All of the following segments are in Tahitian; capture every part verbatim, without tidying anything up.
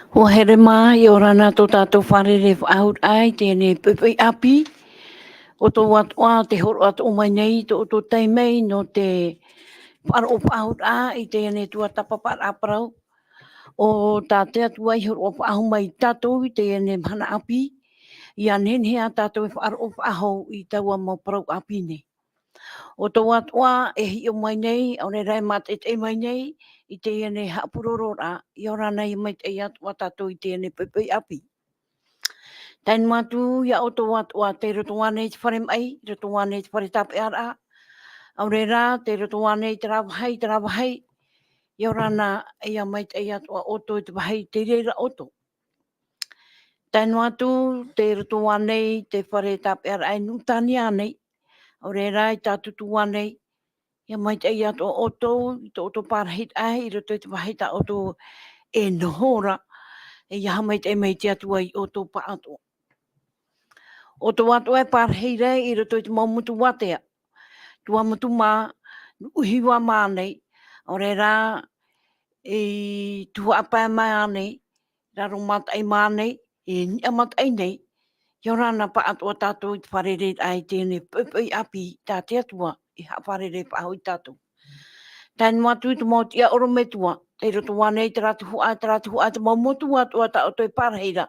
Ua here mā, ʻia ora na tō tātou fārerei faʻahou i teie nei poʻipoʻi ʻāpī. ʻO tō ʻoutou atoʻa tē hōroʻa atoʻa mai nei, tō ʻoutou taime nō te faʻaroʻo faʻahou i teie nei tuatāpaparaʻa parau. ʻO tā te Atua i hōroʻa faʻahou mai ia tātou i teie nei mahana ʻāpī. ʻIa nehenehe ā tātou e faʻaroʻo faʻahou i taua mau parau ʻāpī nei. ʻO tō ʻoutou atoʻa e hiʻo mai nei, ʻaore rā e mātaʻitaʻi mai nei i teie nei haʻapurororaʻa, ʻia ora na, ʻia maitaʻi atoʻa tātou i teie nei poʻipoʻi ʻāpī. Tae noa atu ia ʻo tō ʻoutou atoʻa tei roto ānei i te fare maʻi, roto ānei i te fare tāpeʻaraʻa, ʻaore rā, tei roto ānei i terā vāhi, terā vāhi, ʻia ora na, ʻia maitaʻi atoʻa ʻoutou i te vāhi tei reira ʻoutou. Tae noa atu, tei roto ānei i te fare tāpeʻaraʻa i Nuʻutānia nei, ʻaore rā i Tātūtū ānei, ʻia maitaʻi atoʻa ʻoutou i tō ʻoutou parahiraʻa i roto i te vāhi tā ʻoutou e noho ra, e ʻia haʻamaitaʻi mai te Atua ia ʻoutou pāʻatoʻa. ʻO tō ʻoutou atoʻa e parahi ra i roto i te mau motu ātea, Tuamotu mā, Nuʻuhiva mā nei, ʻaore rā, i Tuhaʻa Pae mā nei, Raro Mataʻi mā nei, i Niʻa Mataʻi nei, ʻia ora na pāʻatoʻa tātou i te fārereiraʻa i teie nei poʻipoʻi ʻāpī tā te Atua i haʻafārerei faʻahou ia tātou. Tae noa atu i te mau tiʻa ʻorometua, tei roto ānei i terā tuhaʻa, terā tuhaʻa, te mau motu atoʻa tā ʻoutou e parahi ra,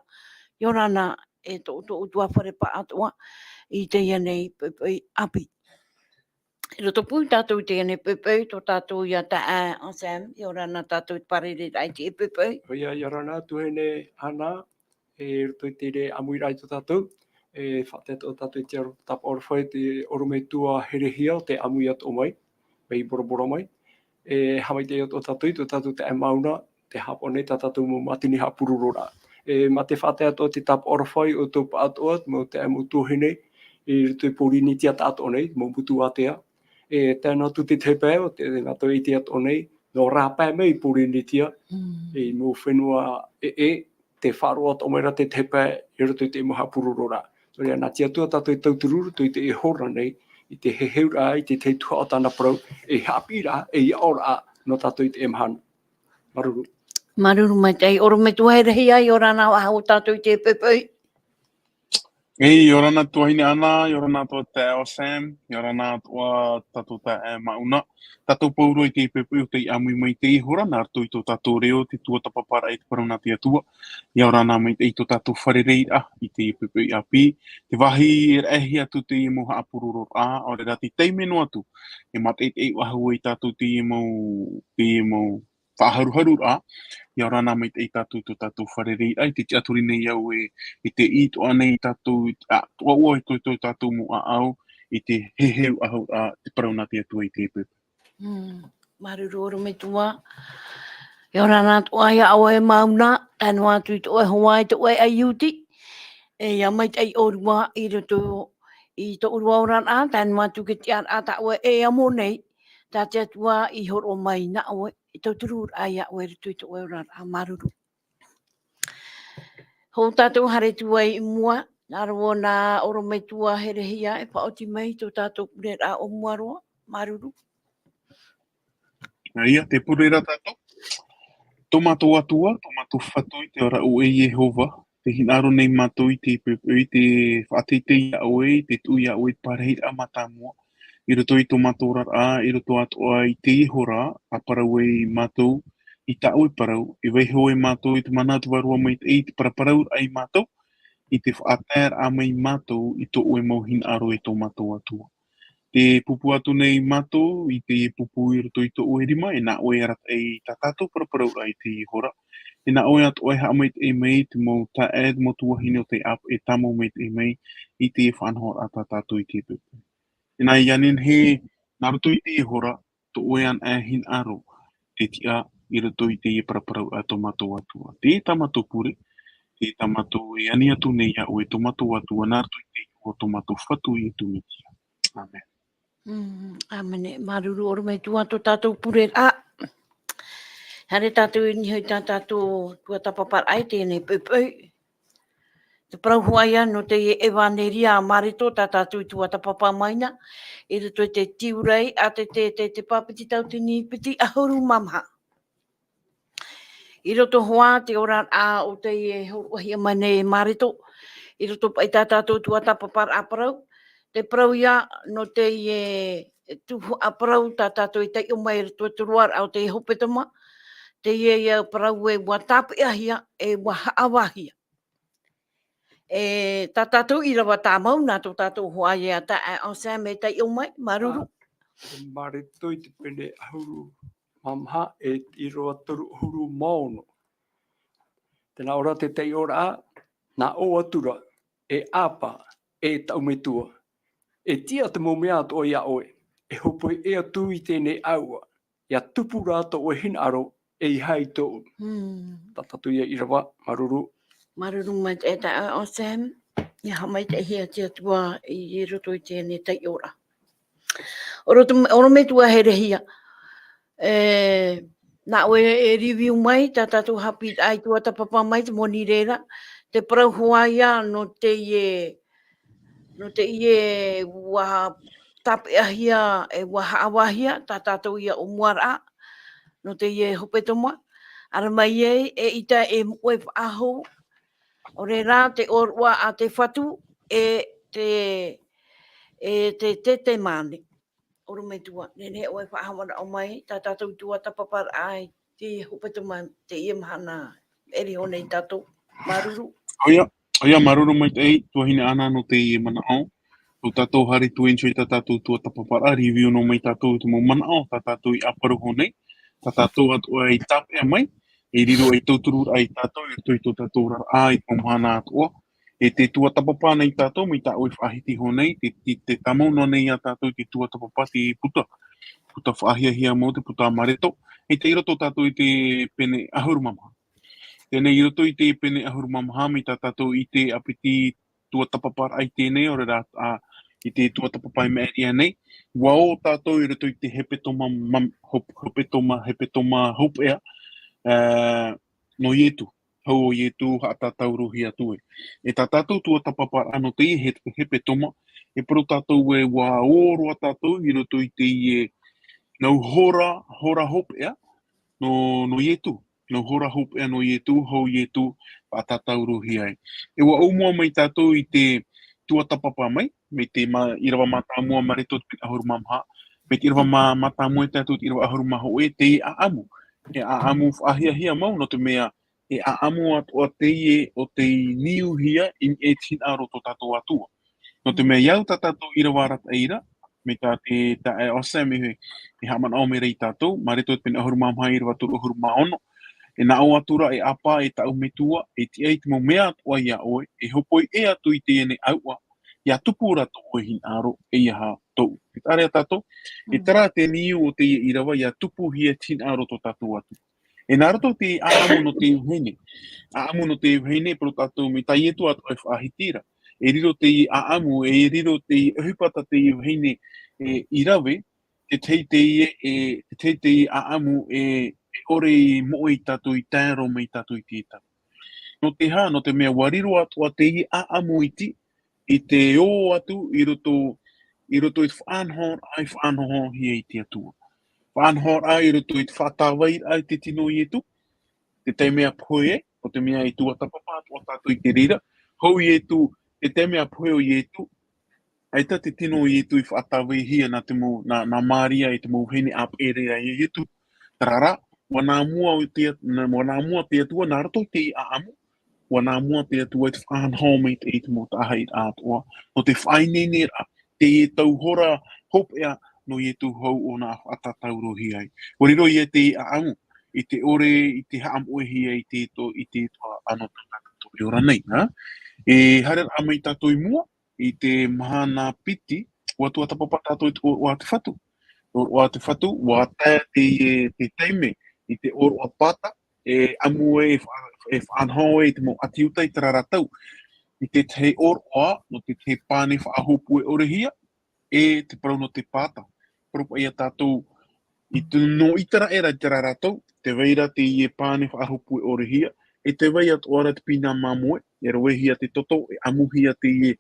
ʻia ora na e tō ʻoutou ʻutuāfare pāʻatoʻa i teie nei poʻipoʻi ʻāpī. I roto pū tātou i teie nei poʻipoʻi, tō tātou ia taeaʻe Sam, ʻia ora na tātou i te fārereiraʻa i teie poʻipoʻi. ʻOia, ʻia ora na tuahine Ana, e, i roto i teie ʻāmuiraʻa ia tātou, e, faʻatae atoʻa tātou i te aro tāpaʻo aroha i te ʻorometua herehia, tē ʻāmui atoʻa mai, mai Bora Bora mai. E, haʻamaitaʻi atoʻa tātou i tō tātou taeaʻe Mauna, tē haʻapaʻo nei i tā tātou mau mātini haʻapurororaʻa. E, mā te faʻatae atoʻa i te tāpaʻo aroha ia ʻoutou pāʻatoʻa, te mau taeaʻe, mau tuahine, i roto i Pōrīnetia tāʻatoʻa nei, mau motu ātea. E, tae noa atu i te tahi pae, ʻo tē, mātou e ʻite atoʻa nei, nō rāpae mai i Pōrīnetia, Mm. e, i mau fenua ʻē, ʻē, tē faʻaroʻo atoʻa mai ra te tahi pae i roto i te mau haʻapurororaʻa. Nō reira, nā te Atua tātou e tauturu i roto i teie hora nei, i te heheuraʻa, i te tahi tuhaʻa o tāna parau, e haʻapiʻiraʻa, e aʻoraʻa nō tātou i teie mahana. Māuruuru. Māuruuru maitaʻi, ʻorometua herehia, ʻia ora na faʻahou tātou i teie poʻipoʻi. Ei, ʻia ora na tuahine Ana, ʻia ora na atoʻa taeaʻe Sam, ʻia ora na atoʻa tātou taeaʻe Mauna. Tātou pauroa i teie poʻipoʻi ʻo tē ʻāmui mai i teie hora, nā roto i tō tātou reo, te tuatāpaparaʻa i te parau nā te Atua. ʻIa ora na maitaʻi i tō tātou fārereiraʻa i teie poʻipoʻi ʻāpī. Te vāhi e raʻehia atu teie mau haʻapurororaʻa, ʻaore rā te taime noa atu, e mātaʻitaʻi faʻahou ai tātou teie mau, teie mau faʻaharuharuraʻa, ʻia ora na maitaʻi tātou i tō tātou fārereiraʻa, i te tiʻaturi nei au e, i te ʻī atoʻa nei tātou, ā, atoʻa ʻoia i tō, tō tātou mau ʻāʻau, i te heheu faʻahou, ā, te parau nā te Atua i teie poʻipoʻi. Mm, māuruuru ʻorometua. ʻIa ora na atoʻa ia ʻoe Mauna, tae noa atu i tō ʻoe hoa, i tō ʻoe ʻaiuti. E, ʻia maitaʻi ʻōrua i roto i tō ʻōrua oraraʻa, tae noa atu i te tiʻaraʻa tā ʻoe e amo nei, tā te Atua i hōroʻa mai nā ʻoe, e tauturu ra ia ʻoe i roto i tō ʻoe oraraʻa. Māuruuru. Hou tātou haere atu ai i mua, nā roto nā ʻorometua herehia e faʻaoti mai tō tātou pureraʻa ʻōmuaraʻa. Māuruuru. ʻA ia, tē pure ra tātou. Tō mātou Atua, tō mātou Fatu i te ao ra ʻoe Iehova, tē hinaʻaro nei mātou i teie poʻipoʻi i te faʻateitei ia ʻoe, i te tuʻu ia ʻoe i te parahiraʻa mātāmua. I roto i tō mātou oraraʻa, i roto atoʻa i teie hora, ʻa parau ai mātou i tā ʻoe parau, e vaiiho ai mātou i te mana o te Vārua Maitaʻi, i te paraparauraʻa ia mātou, i te faʻataeraʻa mai ia mātou i tō ʻoe mau hinaʻaro e tō mātou Atua. Tē pupu atu nei mātou i teie pupu i roto i tō ʻoe rima, e nā ʻoe e arataʻi i tā tātou paraparauraʻa i teie hora. E nā ʻoe atoʻa e haʻamaitaʻi mai i te mau taeaʻe, te mau tuahine o tē ʻāp-, e tāmau maitaʻi mai i teie faʻanahoraʻa tā tātou i teie poʻipoʻi. E nā, ʻia nehenehe, nā roto i teie hora, tō ʻoe anaʻe hinaʻaro, te tiʻa i roto i teie paraparauraʻa tō mātou Atua. Tē tā mātou pure, tē tā mātou e ani atu nei ia ʻoe tō mātou Atua, nā roto i te iʻoa o tō mātou Fatu Ietu Metia. ʻĀmene. Mm, ʻāmene. Māuruuru ʻorometua tō tātou pureraʻa. Haere tātou i niʻa i tā tātou tuatāpaparaʻa i teie nei poʻipoʻi. Te parau hoʻi ia nō teie ʻevaneria a Mareko tā tātou i tuatāpapa mai na, i roto i te Tiurai, ʻa te, te, te, te pāpiti tautini piti ʻahuru mā maha. I roto hoʻi te oraraʻa o teie hōroʻahia mai nei e Mareto, i roto paʻi i tā tātou tuatāpaparaʻa parau, te parau ia nō teie tuhaʻa parau tā tātou e taiʻo mai i roto i te roaraʻa o te hepetoma, teie ia parau e ʻua tāpeʻahia, e ʻua haʻavāhia. E tā tātou ʻīrava tāmau, nā tō tātou hoa ia taeaʻe Sam e taiʻo mai, māuruuru. Ā, Mareto i te pene ʻahuru mā maha e ʻīrava toru ʻahuru mā ono. Tē nā ʻō ra te taiʻoraʻa, nā ʻō atu ra, e ʻĀpā, e taʻu metua. E tiʻa te mau mea atoʻa iā ʻoe, e hōpoi ʻē atu i teie nei ʻāuʻa, ʻia tupu rā tō ʻoe hinaʻaro, ʻeiaha i tōʻu. Hmm. Tā tātou ia ʻīrava, māuruuru. Māuruuru maitaʻi e taeaʻe Sam, ʻia haʻamaitaʻihia te Atua i roto i teie nei taiʻoraʻa. ʻOro-, ʻorometua Herehia. E, nā ʻoe e review mai, tā tātou haʻapiʻiraʻa i tuatāpapa mai, te moni reira, te parau hoʻi ia nō teie, nō teie ʻua tāpeʻahia, e ʻua haʻavāhia, tā tātou ia ʻōmuaraʻa, nō teie hepetoma, ʻaramai ai, eʻita e moʻe faʻahou, ʻo reira te ʻōroʻa a te Fatu, e te, e te Tetemane. ʻOrometua, nehenehe ʻoe e faʻahaʻamanaʻo mai, tā tātou tuatāpaparaʻa i te hepetoma, teie mahana, e riro nei tātou, māuruuru. ʻOia, ʻoia, māuruuru maitaʻi, tuahine Ana nō teie manaʻo, tō tātou haere atu i niʻa i tā tātou tuatāpaparaʻa, review noa mai tātou te mau manaʻo, tā tātou i ʻāparu iho nei, tā tātou atoʻa i tāpeʻa mai, e riro ei tautururaʻa ia tātou, i roto i tō tātou oraraʻa, i te mau mahana atoʻa, e te tuatāpapa nei tātou, mai tā ʻoe faʻahiti iho nei, te, te, te tāmau noa nei ia tātou, te tuatāpapa, te puta, puta faʻahiahia mau, te puta Mareto, e tei roto tātou i te pene ʻahuru mā maha. Teie nei i roto i te pene ʻahuru mā maha, mai tā tātou i te ʻāpiti tuatāpaparaʻa i teie nei, ʻo reira, ā, i te tuatāpapa i maʻiri aʻe nei, ʻua ō tātou i roto i te hepetoma, mam-, hop-, hepetoma, hepetoma hopeʻa, ā, nō Ietu, hau ʻo Ietu haʻatātaurohia atu ē. E tā tātou tuatāpaparaʻa nō teie he-, hepetoma, e parau tātou ē ʻua ō roa tātou i roto i teie nau hora, hora hopeʻa, nō, nō Ietu. Nau hora hopeʻa nō Ietu, hau Ietu, faʻatātaurohia ai. E ʻua ʻōmua mai tātou i te tuatāpapa mai, mai te mā-, ʻīrava mātāmua Mareto te pene ʻahuru mā maha, mai te ʻīrava mā-, mātāmua ia tātou te ʻīrava ʻahuru mā hōʻē, te ʻāʻamu. E ʻāʻamu faʻahiahia mau, nō te mea, e ʻāʻamu atoʻa teie ʻo tei niuhia i niʻa i te hinaʻaro o tō tātou Atua. Nō te mea, i au tā tātou ʻīrava arataʻi ra, mai tā te, taeaʻe Sam e, e haʻamanaʻo mai ra ia tātou, Mareto te pene ʻahuru mā maha, ʻīrava toru ʻahuru mā ono. E nā ʻō atu ra, e ʻĀpā, e taʻu metua, e tiʻa i te mau mea atoʻa iā ʻoe, e hōpoi ʻē atu i teie nei ʻāuʻa, ʻia tupu rā tō ʻoe hinaʻaro, ʻeiaha tōʻu. E taʻa ra ia tātou, e Mm. terā te niu o teie ʻīrava, ʻia tupuhia te hinaʻaro o tō tātou Atua. E nā roto i te ʻāʻamu nō te vahine. ʻĀʻamu nō te vahine, parau tātou mai tā Ietu atoʻa e faʻahiti ra. E riro te ʻāʻamu, e riro te ʻohipa tā te vahine, e, i rave, te tahi teie, e, te tahi teie ʻāʻamu, e, e ʻore i moʻe ia tātou, i tae roa mai ia tātou i te tau. Nō te aha, nō te mea ʻua riro atoʻa teie ʻāʻamu iti, i te ō atu i roto, i roto i te faʻanahoraʻa, i faʻanahohia e te Atua. Faʻanahoraʻa i roto i te faʻatāvairaʻa i te tino o Ietu, te taime a pohe, ʻo te mea e tuatāpapa atoʻa tātou i te reira. Hau Ietu, te taime a pohe ʻo Ietu, ʻaita te tino o Ietu i faʻatāvaihia nā te mau, nā, nā Maria e te mau vahine ʻāpeʻe ra ia Ietu. Terā rā, ʻua nā mua o te, nā, ʻua nā mua te Atua, nā roto i te ʻāʻamu, ʻua nā mua te Atua i te faʻanaho mai i te mau taʻahiraʻa atoʻa, nō te faʻaineineraʻa, te tau hora hopeʻa nō Ietu hau ʻo nā faʻatātaurohia ai. ʻUa riro ia te ʻāʻamu, i te ʻore, i te haʻamoʻehia i te to-, i te toa ʻana o tā tātou e ora nei, ha? E haereraʻa mai tātou i mua, i te mahana piti, ʻua tuatāpapa tātou i te ʻōroʻa a te Fatu. ʻŌroʻa a te Fatu, ʻua tae te, te taime, i te ʻōroʻa pāta, e ʻamu e fa-, e faʻanaho e te mau ʻāti Iuta i terā ra tau. I te tahi ʻōroʻa, nō te tahi pane faʻahōpue ʻorehia, e te parau nō te pāta. Parau paʻi ia tātou, i te, nō ʻĪteraʻera i terā ra tau, tē vai ra teie pane faʻahōpue ʻorehia, e tē vai atoʻa ra te pīnā māmoe, e ravehia te toto, e ʻamuhia teie,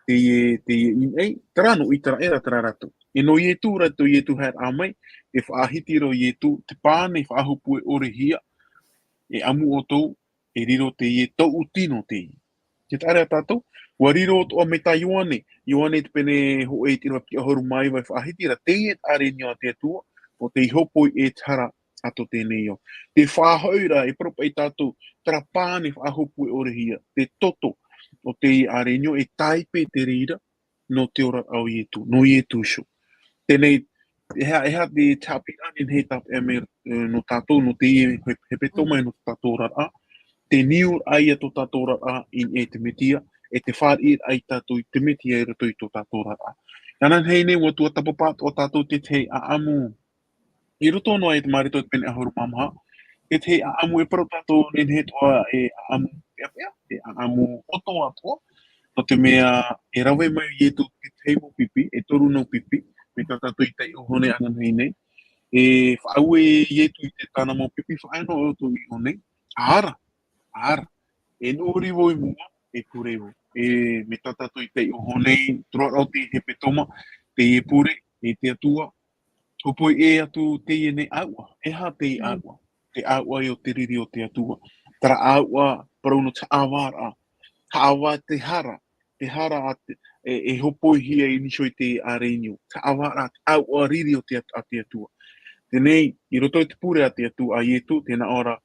teie, teie i niʻa i, terā nō ʻĪteraʻera terā ra tau. E nō Ietu ra, tō Ietu haereraʻa mai, e faʻahiti ra ʻo Ietu, te pane faʻahōpue ʻorehia, E ʻamu ʻoutou, e riro teie tōʻu tino teie. Te taʻa ra tātou, ʻua riro atoʻa mai tā Ioane, Ioane te pene hōʻē i te ʻīrava piti ʻahuru mā iva e faʻahiti ra, teie te ʻārenio a te Atua, ʻo tei hōpoi e te hara a tō teie nei ao. Te faʻahoʻiraʻa, e parau paʻi tātou, terā pane faʻahōpoi ʻore hia, te toto o teie ʻārenio, e tāipe te reira, nō te oraraʻa o Ietu, nō Ietu iho. Teie nei, e aha, e aha te, te haʻapiʻiraʻa e nehenehe e tāpeʻa mai, e, nō tātou, nō teie he, hepetoma e nō tō tātou oraraʻa, te niuraʻa ia tō tātou oraraʻa i niʻa i te Metia, e te fāriʻiraʻa ia tātou i te Metia i roto i tō tātou oraraʻa. Nāna nei nei, ʻua tuatāpapa atoʻa tātou te tahi ʻaʻamu, i roto noa i te Mareko te pene ʻahuru mā maha, e te tahi ʻaʻamu e parau tātou e nehenehe atoʻa e ʻaʻamu peʻapeʻa, e ʻaʻamu ʻoto atoʻa, nō te mea e rave mai Ietu te tahi mau pipi, e toru mau pipi, mai tā tātou i taiʻo iho nei ananahi nei, e faʻaue Ietu i te tāna mau pipi, faʻaea noa ʻoutou iho nei, ʻaore ra, ʻaore ra, e noʻori vau i mua, e pure vau, e mai tā tātou i taiʻo iho nei, te oraraʻa o te hepetoma, teie pure, e te Atua, hōpoi ʻē atu teie nei ʻāuʻa, e aha teie ʻāuʻa, te ʻāuʻa ia o te riri o te Atua, terā ʻāuʻa parau nō te haʻavāraʻa, haʻavā te hara, te hara a te, e, e hōpoihia i niʻa iho i te ʻārenio, te haʻavāraʻa, te ʻāuʻa riri o te At-, a te Atua. Teie nei, i roto i te pure a te Atua, a Ietu, tē nā ʻō ra,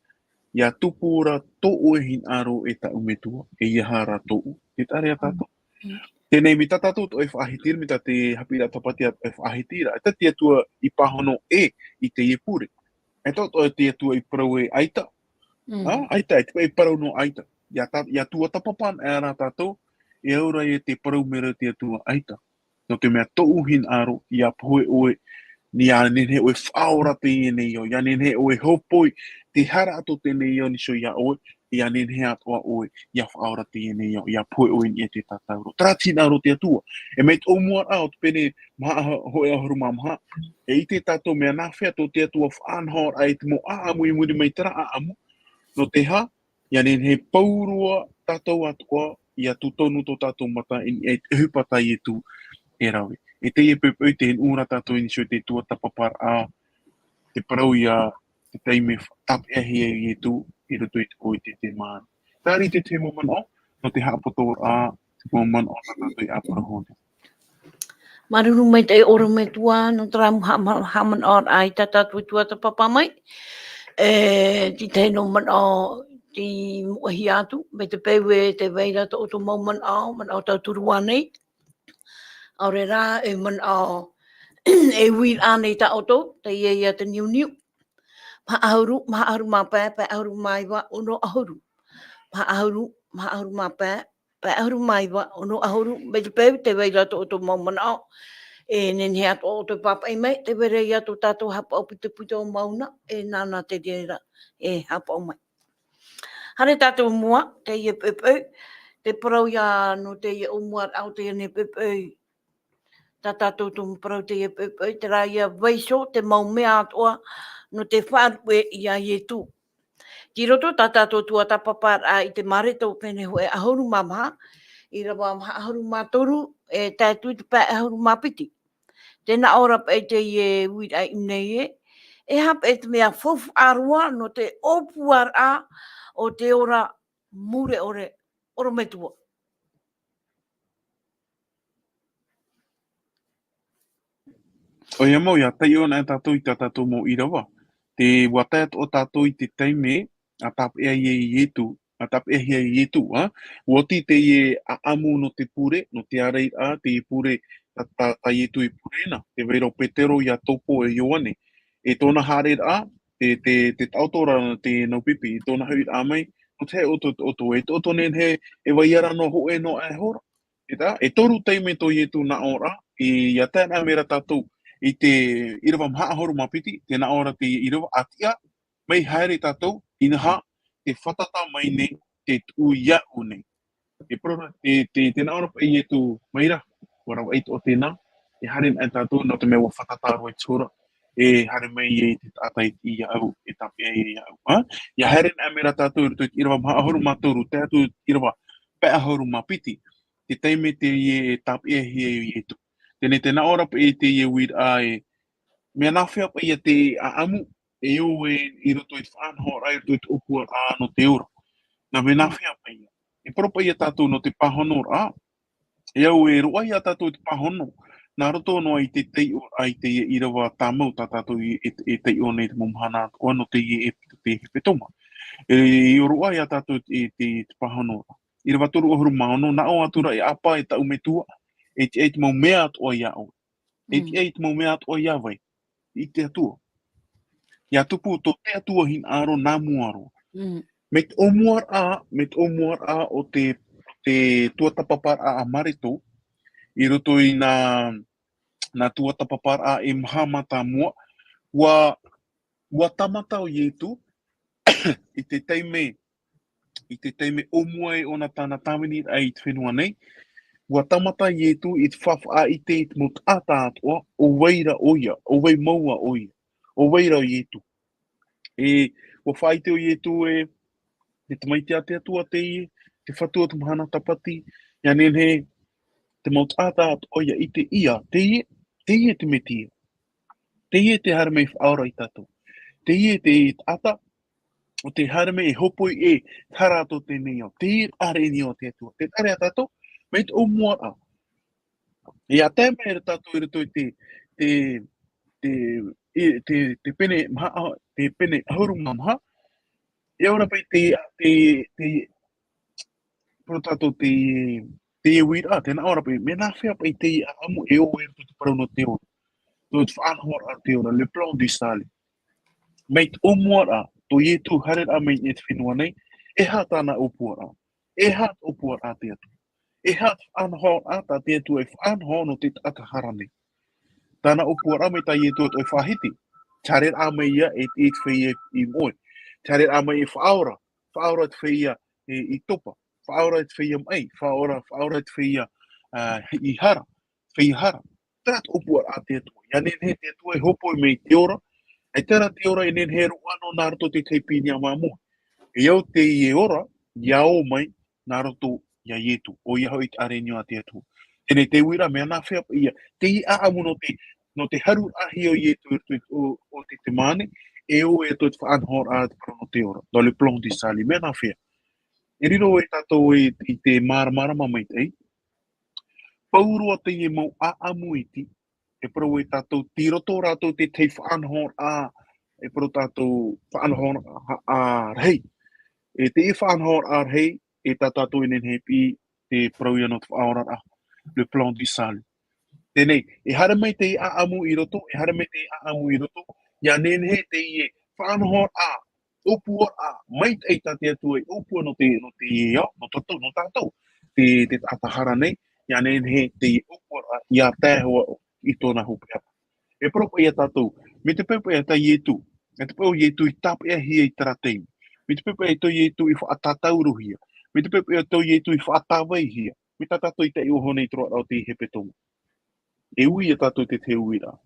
ʻIa tupu ra tō ʻoe hinaʻaro e tāʻu Metua, e ʻeiaha rā tōʻu. Te taʻa ra tātou. Teie nei, mai tā tātou atoʻa e faʻahiti ra, mai tā te haʻapiʻiraʻa Tāpati atoʻa e faʻahiti ra, ʻaita te Atua i pāhono ʻē i teie pure. ʻAita atoʻa te Atua i parau ē ʻaita. ʻĀ, ʻaita, ʻaita paʻi i parau noa ʻaita. ʻIa tā-, ʻia tuatāpapa anaʻe rā tātou, e au ra ia te parau mai ra te Atua ʻaita. Nō te mea tōʻu hinaʻaro, ʻia pohe ʻoe, ʻia nehenehe ʻoe e faʻaora teie nei ao, ʻia nehenehe ʻoe e hōpoi, te hara a tō teie nei ao i niʻa iho ia ʻoe, ʻia nehenehe atoʻa ʻoe, ʻia faʻaora teie nei ao, ʻia pohe ʻoe i niʻa i te tātauro. Terā te hinaʻaro o te Atua. E mai te ʻōmuaraʻa o te pene maha, hōʻē ʻahuru mā maha, e ʻite tātou mea nāfea tō te Atua faʻanahoraʻa i te mau ʻaʻamu i muri mai terā ʻaʻamu, nō te aha, ʻia nehenehe pauroa tātou atoʻa, ʻia tūtonu tō tātou mata i niʻa i te ʻohipa tā Ietu e rave. E teie poʻipoʻi tē nuʻu ra tātou i niʻa iho i te tuatāpaparaʻa, te parau ia te taime tāpeʻahia e Ietu i roto i te pō i te Getsemane. Terā te tahi mau manaʻo, nō te haʻapotoraʻa, te mau manaʻo tā tātou i ʻāparau iho nei. Māuruuru maitaʻi ʻorometua, nō terā mau haʻama-, haʻamanaʻoraʻa i tā tātou tuatāpapa mai. E, te tahi noa manaʻo, tei moʻehia atu, mai te peu ē tē vai ra tō ʻoutou mau manaʻo, manaʻo tauturu ānei. ʻAore rā, e manaʻo, e uiraʻa ānei tā ʻoutou, teie ia te niuniu. Maha ʻahuru, maha ʻahuru mā pae, pae ʻahuru mā iva, ono ʻahuru. Maha ʻahuru, maha ʻahuru mā pae, pae ʻahuru mā iva, ono ʻahuru, mai te peu tē vai ra tō ʻoutou mau manaʻo, e nehenehe atoʻa ʻoutou e pāpaʻi mai, tē vai ra ia tō tātou haʻapaʻo pitopito mau na, e nāna te reira, e haʻapaʻo mai. Haere tātou i mua, teie poʻipoʻi, te parau ia nō teie ʻōmuaraʻa o teie nei poʻipoʻi, tā tātou tumu parau teie poʻipoʻi, terā ia vaiiho te mau mea atoʻa nō te faʻaruʻe ia Ietu. Tei roto tā tātou tuatāpaparaʻa i te Mareko pene hōʻē ʻahuru mā maha, ʻīrava maha ʻahuru mā toru, e tae atu i te pae ʻahuru mā piti. Tē nā ʻō ra paʻi teie uiraʻa i ʻō nei ē, e aha paʻi te mea faufaʻa roa nō te ʻōpuaraʻa o te ora mure ʻore, ʻorometua. ʻOia mau, ʻia taiʻo anaʻe tātou i tā tātou mau ʻīrava. Tē ʻua tae atoʻa tātou i te taime, ʻa tāpeʻa ai e Ietu, ʻa tāpeʻahia e Ietu, ʻa? ʻUa oti teie ʻaʻamu nō te pure, nō te ārairaʻa, teie pure, tā, tā, tā Ietu i pure na, tē vai ra ʻo Petero, Iakobo, e Ioane. E tōna haereraʻa, te, te, te taʻoto ra te nau pipi, i tōna hoʻiraʻa mai, nō te aha ʻoutou, ʻoutou, e taʻoto nehenehe, e vai ra noa hōʻē noa ʻaore. E tā, e toru taime tō Ietu nā ʻō ra, i, ʻia tae anaʻe mai ra tātou, i te ʻīrava maha ʻahuru mā piti, tē nā ʻō ra te ʻīrava ʻa tiʻa, mai haere tātou, inaha, tē fātata mai nei, te tuʻu iāʻu nei. E parau ra, te, te, tē nā ʻō ra paʻi Ietu mai ra, ʻua ravaʻi atoʻa tēnā, e haere anaʻe tātou, nō te mea ʻua fātata roa i te hora, e haere mai e te taʻata i, iāʻu, e tāpeʻa iāʻu, ʻa? ʻIa haere anaʻe mai ra tātou, i roto i te ʻīrava maha ʻahuru mā toru, tae atu i te ʻīrava pae ʻahuru mā piti, te taime teie e tāpeʻahia e Ietu. Teie nei tē nā ʻō ra paʻi teie uiraʻa ē, mea nāfea paʻi ia te ʻaʻamu, e ō e i roto i te faʻanahoraʻa, i roto i te ʻōpuaraʻa nō te ora. Nā, mea nāfea paʻi ia? E parau paʻi ia tātou nō te pāhonoraʻa, e au e roaʻa ia tātou i te pāhono, nā roto noa i te taiʻoraʻa i te ʻīrava tāmau tā tātou i, e, e taiʻo nei te mau mahana atoʻa nō teie e, te hepetoma. E, e roaʻa ia tātou i te, te pāhonoraʻa. ʻĪrava toru ʻahuru mā ono, nā ʻō atu ra e ʻĀpā, e taʻu metua, e tiʻa i te mau mea atoʻa iā ʻoe. E Mm. tiʻa i te mau mea atoʻa iā vai? I te Atua. ʻIa tupu tō te Atua hinaʻaro nā mua roa. Mm. Mai te ʻōmuaraʻa, mai te ʻōmuaraʻa o te, te tuatāpaparaʻa a Mareto, i roto i nā, nā tuatāpaparaʻa e maha mātāmua, ʻua, ʻua tāmata ʻo Ietu, i te taime, i te taime ʻōmua e ʻōna tāna tāviniraʻa i te fenua nei, ʻua tāmata Ietu i te faʻaʻite i te mau taʻata atoʻa, ʻo vai ra ʻoia, ʻo vai mau ʻoia, ʻo vai ra ʻo Ietu. E, ʻua faʻaʻite ʻo Ietu e, te Tamaiti a te Atua teie, te Fatu o te Mahana Tāpati, ʻia nehenehe te mau taʻata atoʻa ʻia ʻite ʻia, teie, teie te Metia. Teie tē haere mai e faʻaora ia tātou. Teie te taʻata, ʻo tē haere mai e hōpoi i te hara o teie ao. Teie te ʻāreʻa o te Atua. Tē haere ia tātou, mai te ʻōmuaraʻa. ʻIa tae mai ra tātou i roto i te, te, te, i, te, te pene maha, te pene ʻahuru mā maha, e ora paʻi te, te, te, parau tātou te, te uiraʻa, tē nā ʻō ra paʻi, mea nāfea paʻi teie ʻaʻamu e ō e roto i te parau nō te ora. Tō te faʻanahoraʻa te ora, le plan du salut. Mai te ʻōmuaraʻa, tō Ietu haereraʻa mai i te fenua nei, e aha tāna ʻōpuaraʻa? E aha te ʻōpuaraʻa te Atua? E aha te faʻanahoraʻa tā te Atua e faʻanaho nō te taʻata hara nei? Tāna ʻōpuaraʻa mai tā Ietu atoʻa e faʻahiti. Te haereraʻa mai ia e, i te feiā i moʻe. Te haereraʻa mai e faʻaora, faʻaora te feiā e, i topa, faʻaora te feiā maʻi, faʻaora, faʻaora te feiā, ā, i hara, feiā hara. Terā te ʻōpuaraʻa a te Atua. ʻIa nehenehe te Atua e hōpoi mai te ora, e terā te ora e nehenehe e roaʻa noa nā roto i te tahi pīnia māmoe. E au teie ora, ʻia ō mai nā roto iā Ietu, ʻoia hoʻi te ʻāreʻa a te Atua. Teie te uiraʻa, mea nāfea paʻi ia, teie ʻaʻamu nō te, nō te haruraʻahia ʻo Ietu i roto i, o, o te ʻetesemane, e ō e tō te faʻanahoraʻa te parau nō te ora, dans le plan du salut, mea nāfea. E riro e tātou i, i te māramarama maitaʻi, Pauroa teie mau ʻaʻamu iti, e parau e tātou, tei roto rātou te tahi faʻanahoraʻa, e parau tātou faʻanahoraʻa rahi. E teie faʻanahoraʻa rahi, e tā tātou e nehenehe e piʻi te parau ia nō te faʻaoraraʻa, le plan du salut. Teie nei, e haere mai teie ʻaʻamu i roto, e haere mai teie ʻaʻamu i roto, ʻia nehenehe teie faʻanahoraʻa, ʻōpuaraʻa, maitaʻi tā te Atua e ʻōpua nō te, nō te ao, nō tātou, nō tātou, te, te taʻata hara nei, ʻia nehenehe teie ʻōpuaraʻa, ʻia tae hoʻi i tōna hopeʻa. E parau paʻi ia tātou, mai te peu paʻi tā Ietu, mai te peu Ietu i tāpeʻahia i terā taime, mai te peu paʻi tō Ietu i faʻatātaurohia, mai te peu paʻi tō Ietu i faʻatāvaihia, mai tā tātou i taiʻo nei i te roaraʻa o te hepetoma. E ui ia tātou te, te uiraʻa.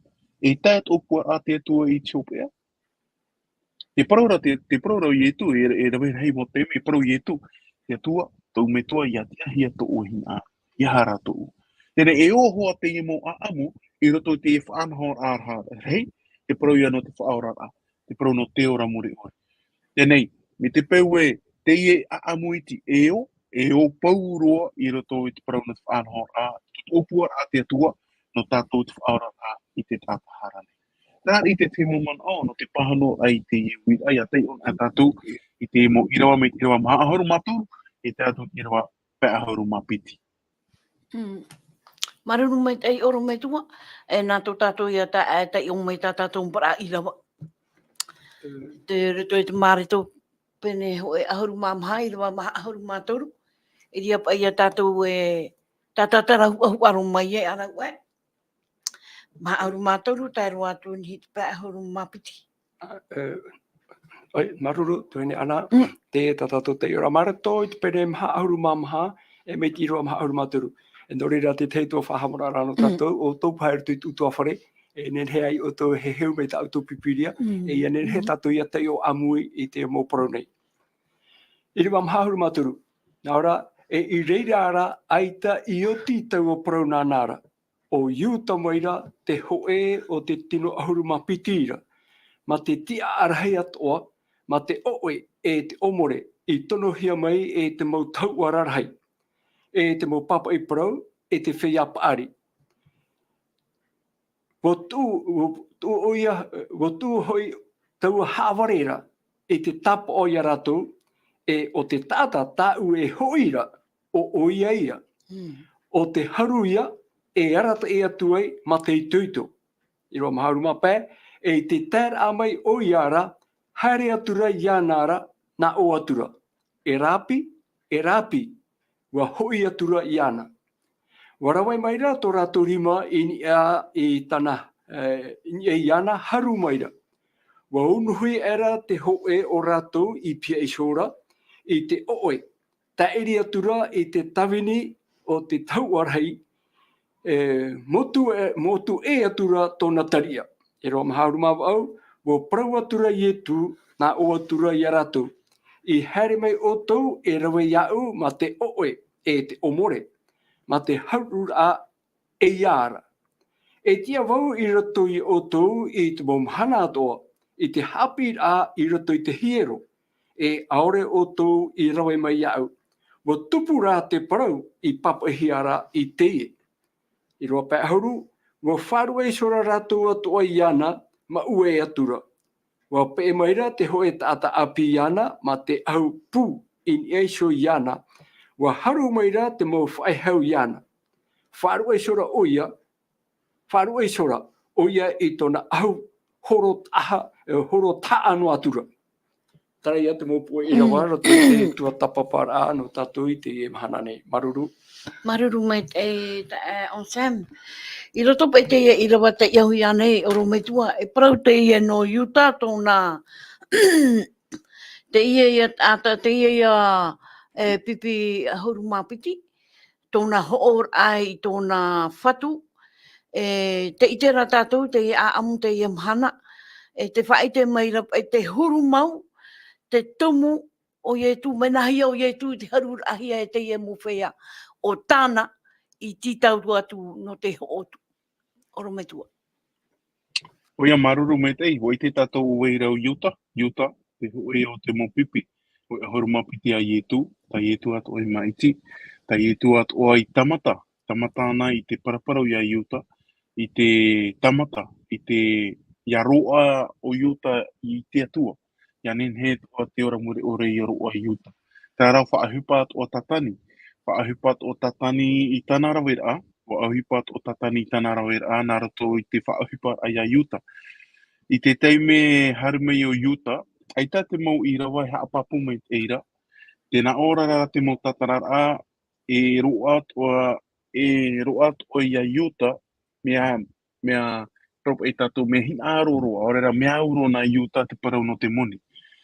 E tae te ʻōpuaraʻa a te Atua i te hopeʻa. Te parau ra, te, te parau ra o Ietu, e, e rave rahi mau taime, e parau Ietu, te Atua, tōʻu Metua, ʻia tiʻahia tōʻu hinaʻaro, ʻia hara tōʻu. Teie nei e ō hoʻi teie mau ʻaʻamu, i roto i te faʻanahoraʻa rahi, te parau ia nō te faʻaoraraʻa, te parau nō te ora mure ʻore. Teie nei, mai te peu ē, teie ʻaʻamu iti e ō, e ō pauroa i roto i te parau nō te faʻanahoraʻa, te ʻōpuaraʻa a te Atua, nō tātou te faʻaoraraʻa i te taʻata hara nei. Terā i te tahi mau manaʻo, nō te pāhono ai i te uiraʻa, ʻia taiʻo na tātou, i te mau ʻīrava mai te ʻīrava maha ʻahuru mā toru, e tae atu i te ʻīrava pae ʻahuru mā piti. Mm. Māuruuru maitaʻi ʻorometua, e nā tō tātou ia tā, e taiʻo mai tā tātou parau ʻīrava. Mm. Te roto i te Mareko, pene hōʻē ʻahuru mā maha, ʻīrava maha ʻahuru mā toru. E riro paʻi ia tātou e, tā tātou huʻahuʻa roa mai e, ʻāreʻa e. Maha ʻahuru mā toru, tae roa atu i te pae ʻahuru mā piti. Ā, e, ʻoi, māuruuru, tuahine Ana, Mm. teie tā tātou taiʻoraʻa Mareko i te pene maha ʻahuru mā maha, e mai te ʻīrava maha ʻahuru mā toru. E nō reira te tahi atu faʻahaʻamanaʻoraʻa nō Mm. tātou, ʻo tō paha i roto i te ʻutuāfare, e nehenehe ai ʻoutou e heheu mai tā ʻoutou Pīpīria, Mm. e ʻia nehenehe Mm. tātou ʻia taiʻo ʻāmui i te mau parau nei. ʻĪrava maha ʻahuru mā toru. Nā ʻō ra, e i reira ra, ʻaita i oti taua parau nāna ra. ʻO Iuta maira te hōʻē o te tino ʻahuru mā piti ra. mā te tiʻaraʻa rahi atoʻa, mā te ʻoʻe e te ʻōmore i tonohia mai e te mau tahuʻa rarahi, e te mau pāpaʻi parau, e te feiā paʻari. Ua tuʻu, ua tuʻu ʻoia, ua tuʻu hoʻi taua haʻavare ra i te tāpaʻo ia rātou, e ʻo te taʻata tāʻu e hoʻi ra, ʻo ʻoia ia. Mm. ʻO te haru ia e arataʻi atu ai mā te itoito. ʻĪrava maha ʻahuru mā pae, e i te taeraʻa mai ʻoia ra, haere atu ra iāna ra, nā ʻō atu ra. E Rāpi, e Rāpi, ua hoʻi atu ra iāna. Ua rave mai ra tō rātou rima i niʻa i tāna, e, i niʻa iāna, haru mai ra. Ua unuhi aʻera te hōʻē o rātou i pihaʻi iho ra, i te ʻoʻe, tāʻiri atu ra i te tāvini o te tahuʻa rahi, e, motu e, motu ʻē atu ra tōna tariʻa. ʻĪrava maha ʻahuru mā vaʻu, ua parau atu ra Ietu, nā ʻō atu ra ia rātou. I haere mai ʻoutou e rave iāʻu mā te ʻoʻe e te ʻōmore, mā te haruʻaraʻa e ia ra. E tiʻa vau i roto ia ʻoutou i te mau mahana atoʻa, i te haʻapiʻiraʻa i roto i te hiero, e ʻaore ʻoutou i rave mai iāʻu. Ua tupu rā te parau i pāpaʻihia ra i teie. ʻĪrava pae ʻahuru, ua faʻaruʻe iho ra rātou atoʻa iāna, mā ʻue atu ra. Ua peʻe mai ra te hōʻē taʻata ʻāpī iāna, mā te ʻahu pū i niʻa iho iāna. Ua haru mai ra te mau faʻehau iāna. Faʻaruʻe iho ra ʻoia, faʻaruʻe iho ra ʻoia i tōna ʻahu horo taha, e, horo taha noa atu ra. Terā ia te mau puʻe ʻīrava, mm, roto i te tuatāpaparaʻa nō tātou i teie mahana nei. Māuruuru. Māuruuru maitaʻi, e, e, Anselme. I roto paʻi i teie ʻīrava tei ʻahu iāna e ʻorometua, e parau teie nō Iuta, tōna, teie ia taʻata, teie ia, e, pipi ʻahuru mā piti, tōna hoʻoraʻa i tōna fatu, e, tē ʻite ra tātou, teie ʻāʻamu, teie mahana, e tē faʻaʻite mai ra, e te huru mau, te tumu o Ietu, mea nāhea ʻo Ietu i te haruraʻahia e teie mau feiā, ʻo tāna i tītau atu nō te hoʻo atu. ʻOrometua. ʻOia, māuruuru maitaʻi, ʻua ʻite tātou ʻo vai ra ʻo Iuta, Iuta, te hōʻē o te mau pipi, hōʻē ʻahuru mā piti a Ietu, tā Ietu atoʻa i māʻiti, tā Ietu atoʻa i tāmata, tāmata ana i te paraparau ia Iuta, i te tāmata, i te, ʻia roaʻa ʻo Iuta i te Atua, ʻia nehenehe atoʻa te ora mure ʻore ʻia roaʻa Iuta. Terā rā faʻaʻohipa atoʻa Tātani, faʻaʻohipa atoʻa Tātani i tāna raveraʻa, ʻua ʻohipa atoʻa Tātani i tāna raveraʻa nā roto i te faʻaʻohiparaʻa ia Iuta. I te taime haere mai ʻo Iuta, ʻaita te mau ʻīrava e haʻapāpū maitaʻi ra, tē nā ʻō ra te mau tātararaʻa, e roaʻa atoʻa, e roaʻa atoʻa ia Iuta, mea, mea, parau paʻi tātou, mea hinaʻaro roa, ʻaore rā mea au roa nā Iuta te parau nō te moni.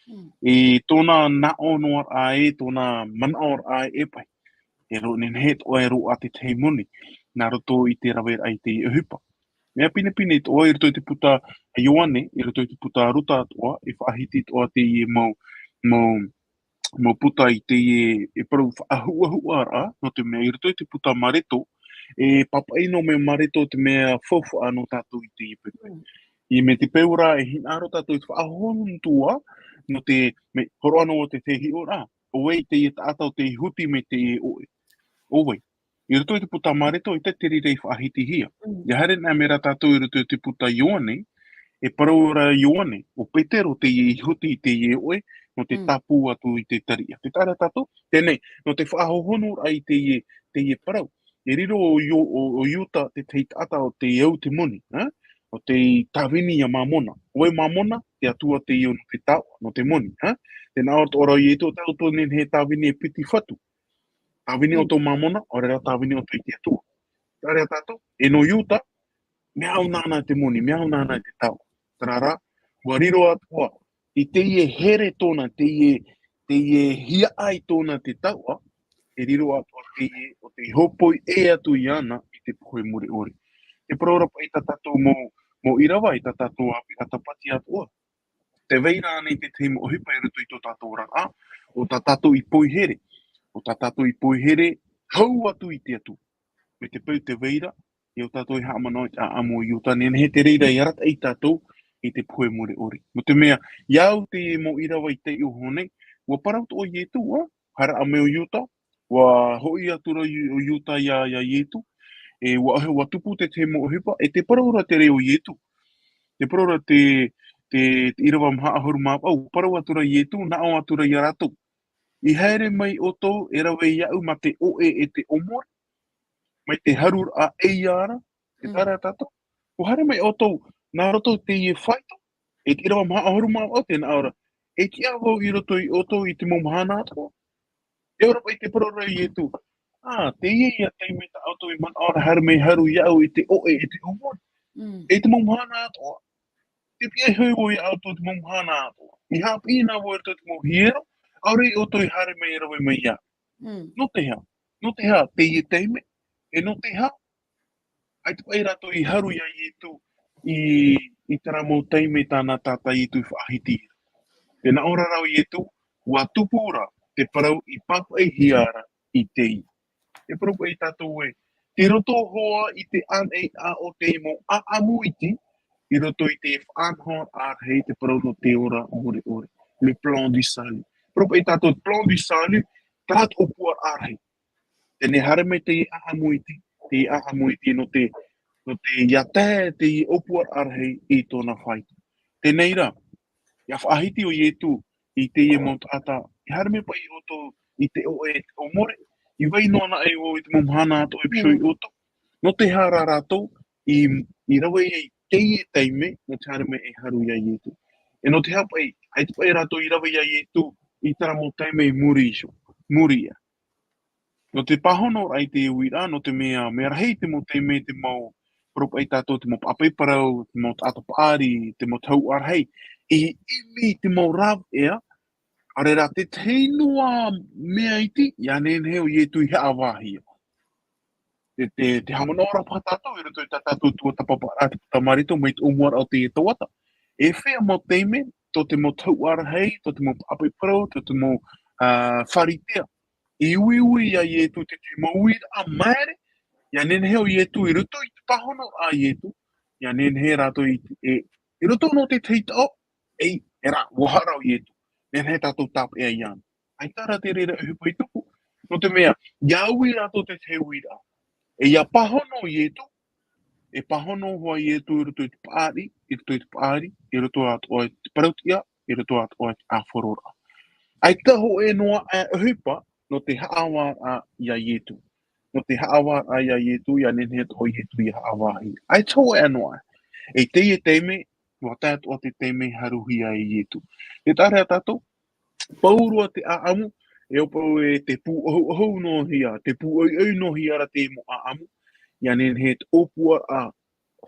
Mm. E tōna naʻo noa ra ē, tōna manaʻo ra ē, e paʻi. E ro-, nehenehe atoʻa e roaʻa te tahi moni, nā roto i te raveraʻa i te ʻohipa. Mea pinepine atoʻa i roto i te puta a Ioane, i roto i te puta a Ruta atoʻa, e faʻahiti atoʻa teie mau, mau, mau puta i teie, e parau faʻahuʻahuʻaraʻa, nō te mea i roto i te puta a Mareko, e pāpaʻi noa mai Mareko te mea faufaʻa nō tātou i teie peu. Mm. ʻIa, mai te peu ra e hinaʻaro tātou i te faʻahohonu atu ā, nō te, mea, hōroʻa noa te, te hiʻoraʻa, ʻo vai teie taʻata ʻo tei huti mai teie ʻoʻe. ʻO vai. I roto i te puta a Mareko, ʻaita te reira i faʻahitihia. Mm. ʻIa haere anaʻe mai rā tātou i roto i te puta a Ioane, e parau ra Ioane, ʻo Petero teie i huti i teie ʻoʻe, nō te Mm. tāpū atu i te tariʻa. Tē taʻa ra tātou, teie nei, nō te faʻahohonuraʻa i teie, teie parau. E riro ʻo Io-, ʻo, ʻo Iuta te tahi taʻata ʻo tei au te moni, ā? ʻO tei tāvini ia Mamona. ʻO vai Mamona? Te atua teie nō te taoʻa, nō te moni, ā? Tē nā ʻō atoʻa ra ʻo Ietu, tē ʻite atoʻa nei e tāvini e piti fatu. Tāvini Mm. ʻoutou Mamona, ʻaore rā tāvini ʻoutou i te Atua. Terā rā tātou, e nō Iuta, mea au nāna te moni, mea au nāna te taoʻa. Terā rā, ʻua riro atoʻa, i teie here tōna, teie, teie hiaʻai tōna te taoʻa, e riro atoʻa teie, ʻo tei hōpoi ʻē atu iāna i te pohe mure ʻore. Te parau ra paʻi tā tātou mau, mau ʻīrava, i tā tātou ʻāpī tāpati atoʻa. Tē vai ra ānei te tahi mau ʻohipa i roto i tō tātou oraraʻa, ʻo tā tātou i poihere, ʻo tā tātou i poihere, hau atu i te Atua. Mai te peu tē vai ra, ʻia tātou e haʻamanaʻo i te ʻāʻamu o Iuta, nehenehe te reira i arataʻi ia tātou, i te pohe mure ʻore. Nō te mea, i au te mau ʻīrava i taiʻo iho nei, ʻua parau atoʻa ʻo Ietu, ʻua haere mai ʻo Iuta, ʻua hoʻi atu ra ʻo Iuta ia, ia Ietu, e ʻua, ʻua tupu te tahi mau ʻohipa, e tē parau ra te reo ʻo Ietu. Tē parau ra te, te, te ʻīrava maha ʻahuru mā vaʻu, ʻua parau atu ra Ietu, nā ʻō atu ra ia rātou. I haere mai ʻoutou e rave iāʻu mā te ʻoʻe e te ʻōmore, mai te haruraʻa ʻeiā ra, te Mm. taʻata tātou. ʻUa haere mai ʻoutou, nā roto i teie faito, e te ʻīrava maha ʻahuru mā vaʻu tē nā ʻō ra. E tiʻa vau i roto ia ʻoutou i te mau mahana atoʻa. E ʻō ra paʻi te parau ra ʻo Ietu. Ā, teie ïa taime tā ʻoutou i manaʻo ra haere mai haru iāʻu i te ʻoʻe e te ʻōmore. Mm. E te mau mahana atoʻa. Tē pihaʻi iho vau ia ʻoutou te mau mahana atoʻa. I haʻapiʻi na vau i roto i te mau hiero, ʻaore ʻoutou i haere mai e rave mai iāʻu. Mm. Nō te aha? Nō te aha teie taime? E nō te aha? ʻAita paʻi rātou i haru ia Ietu i, i terā mau taime tāna tātaʻi Ietu i faʻahiti. Tē nā ʻō ra rā ʻo Ietu, ʻua tupu ra te parau i pāpaʻihia ra i teie. E parau paʻi tātou ē, tei roto hoʻi i te ʻānaʻi o te mau ʻāʻamu iti, i roto i te faʻanahoraʻa rahi te parau nō te ora mure ʻore. Le plan du salut. Parau paʻi tātou plan du salut, terā te ʻōpuaraʻa rahi. Tē nā haere mai te ʻāʻamu iti, te ʻāʻamu iti nō te, nō te ʻia tae te ʻōpuaraʻa rahi i tōna faito. Teie rā, ʻia faʻahiti ʻo Ietu i teie mau taʻata, i haere mai paʻi ʻoutou i te ʻoʻe e te ʻōmore, i vai noa anaʻe vau i te mau mahana atoʻa i pihaʻi iho Mm. ʻoutou. Nō te aha rā rātou i, i rave ai i teie taime, nō te haere mai e haru ia Ietu. E nō te aha paʻi, ʻaita paʻi rātou i rave ia Ietu i terā mau taime i muri iho, muri iho. Nō te pāhonoraʻa i te uiraʻa, nō te mea, mea rahi te mau taime, te mau, parau paʻi tātou, te mau paʻapaʻi parau, te mau taʻata paʻari, te mau tahuʻa rahi, i ʻimi i te mau rāveʻa, ʻaore rā te tahi noa mea iti, ʻia nehenehe ʻo Ietu i haʻavāhia. Te, te, te haʻamanaʻo ra paha tātou, i roto i tā tātou tuatāpaparaʻa, te puta Mareko, mai te ʻōmuaraʻa o te tauata. E fea mau taime, tō te mau tahuʻa rahi, tō te mau paʻapaʻi parau, tō te mau, ā, Pharisea. I uiui ia Ietu te, te mau uiraʻa maere, ʻia nehenehe ʻo Ietu i roto i te pāhonoraʻa a Ietu, ʻia nehenehe rātou i, e, i roto nō te tahi taʻo, ei, e rā, ʻua haʻa ra ʻo Ietu. Nehenehe tātou tāpeʻa iāna. ʻAita rā te reira ʻohipa i tupu. Nō te mea, ʻia ui rātou te tahi uiraʻa. E ʻia pāhono ʻo Ietu, e pāhono hoʻi Ietu i roto i te paʻari, i roto i te paʻari, i roto atoʻa i te parauʻtiʻa, i roto atoʻa i te ʻāfaro ra. ʻAita hōʻē noa aʻe ʻohipa, nō te haʻavāraʻa ia Ietu. Nō te haʻavāraʻa ia Ietu, ʻia nehenehe atoʻa ʻo Ietu ʻia haʻavāhi. ʻAita hōʻē noa aʻe. I teie taime, ʻua tae atoʻa te taime i haruhia e Ietu. Tē taʻa ra ia tātou, pauroa te ʻāʻamu, e ʻo pauroa te pūʻohuʻohu noa hia, te pūʻoiʻoi noa hia ra te mau ʻāʻamu, ʻia nehenehe te ʻōpuaraʻa,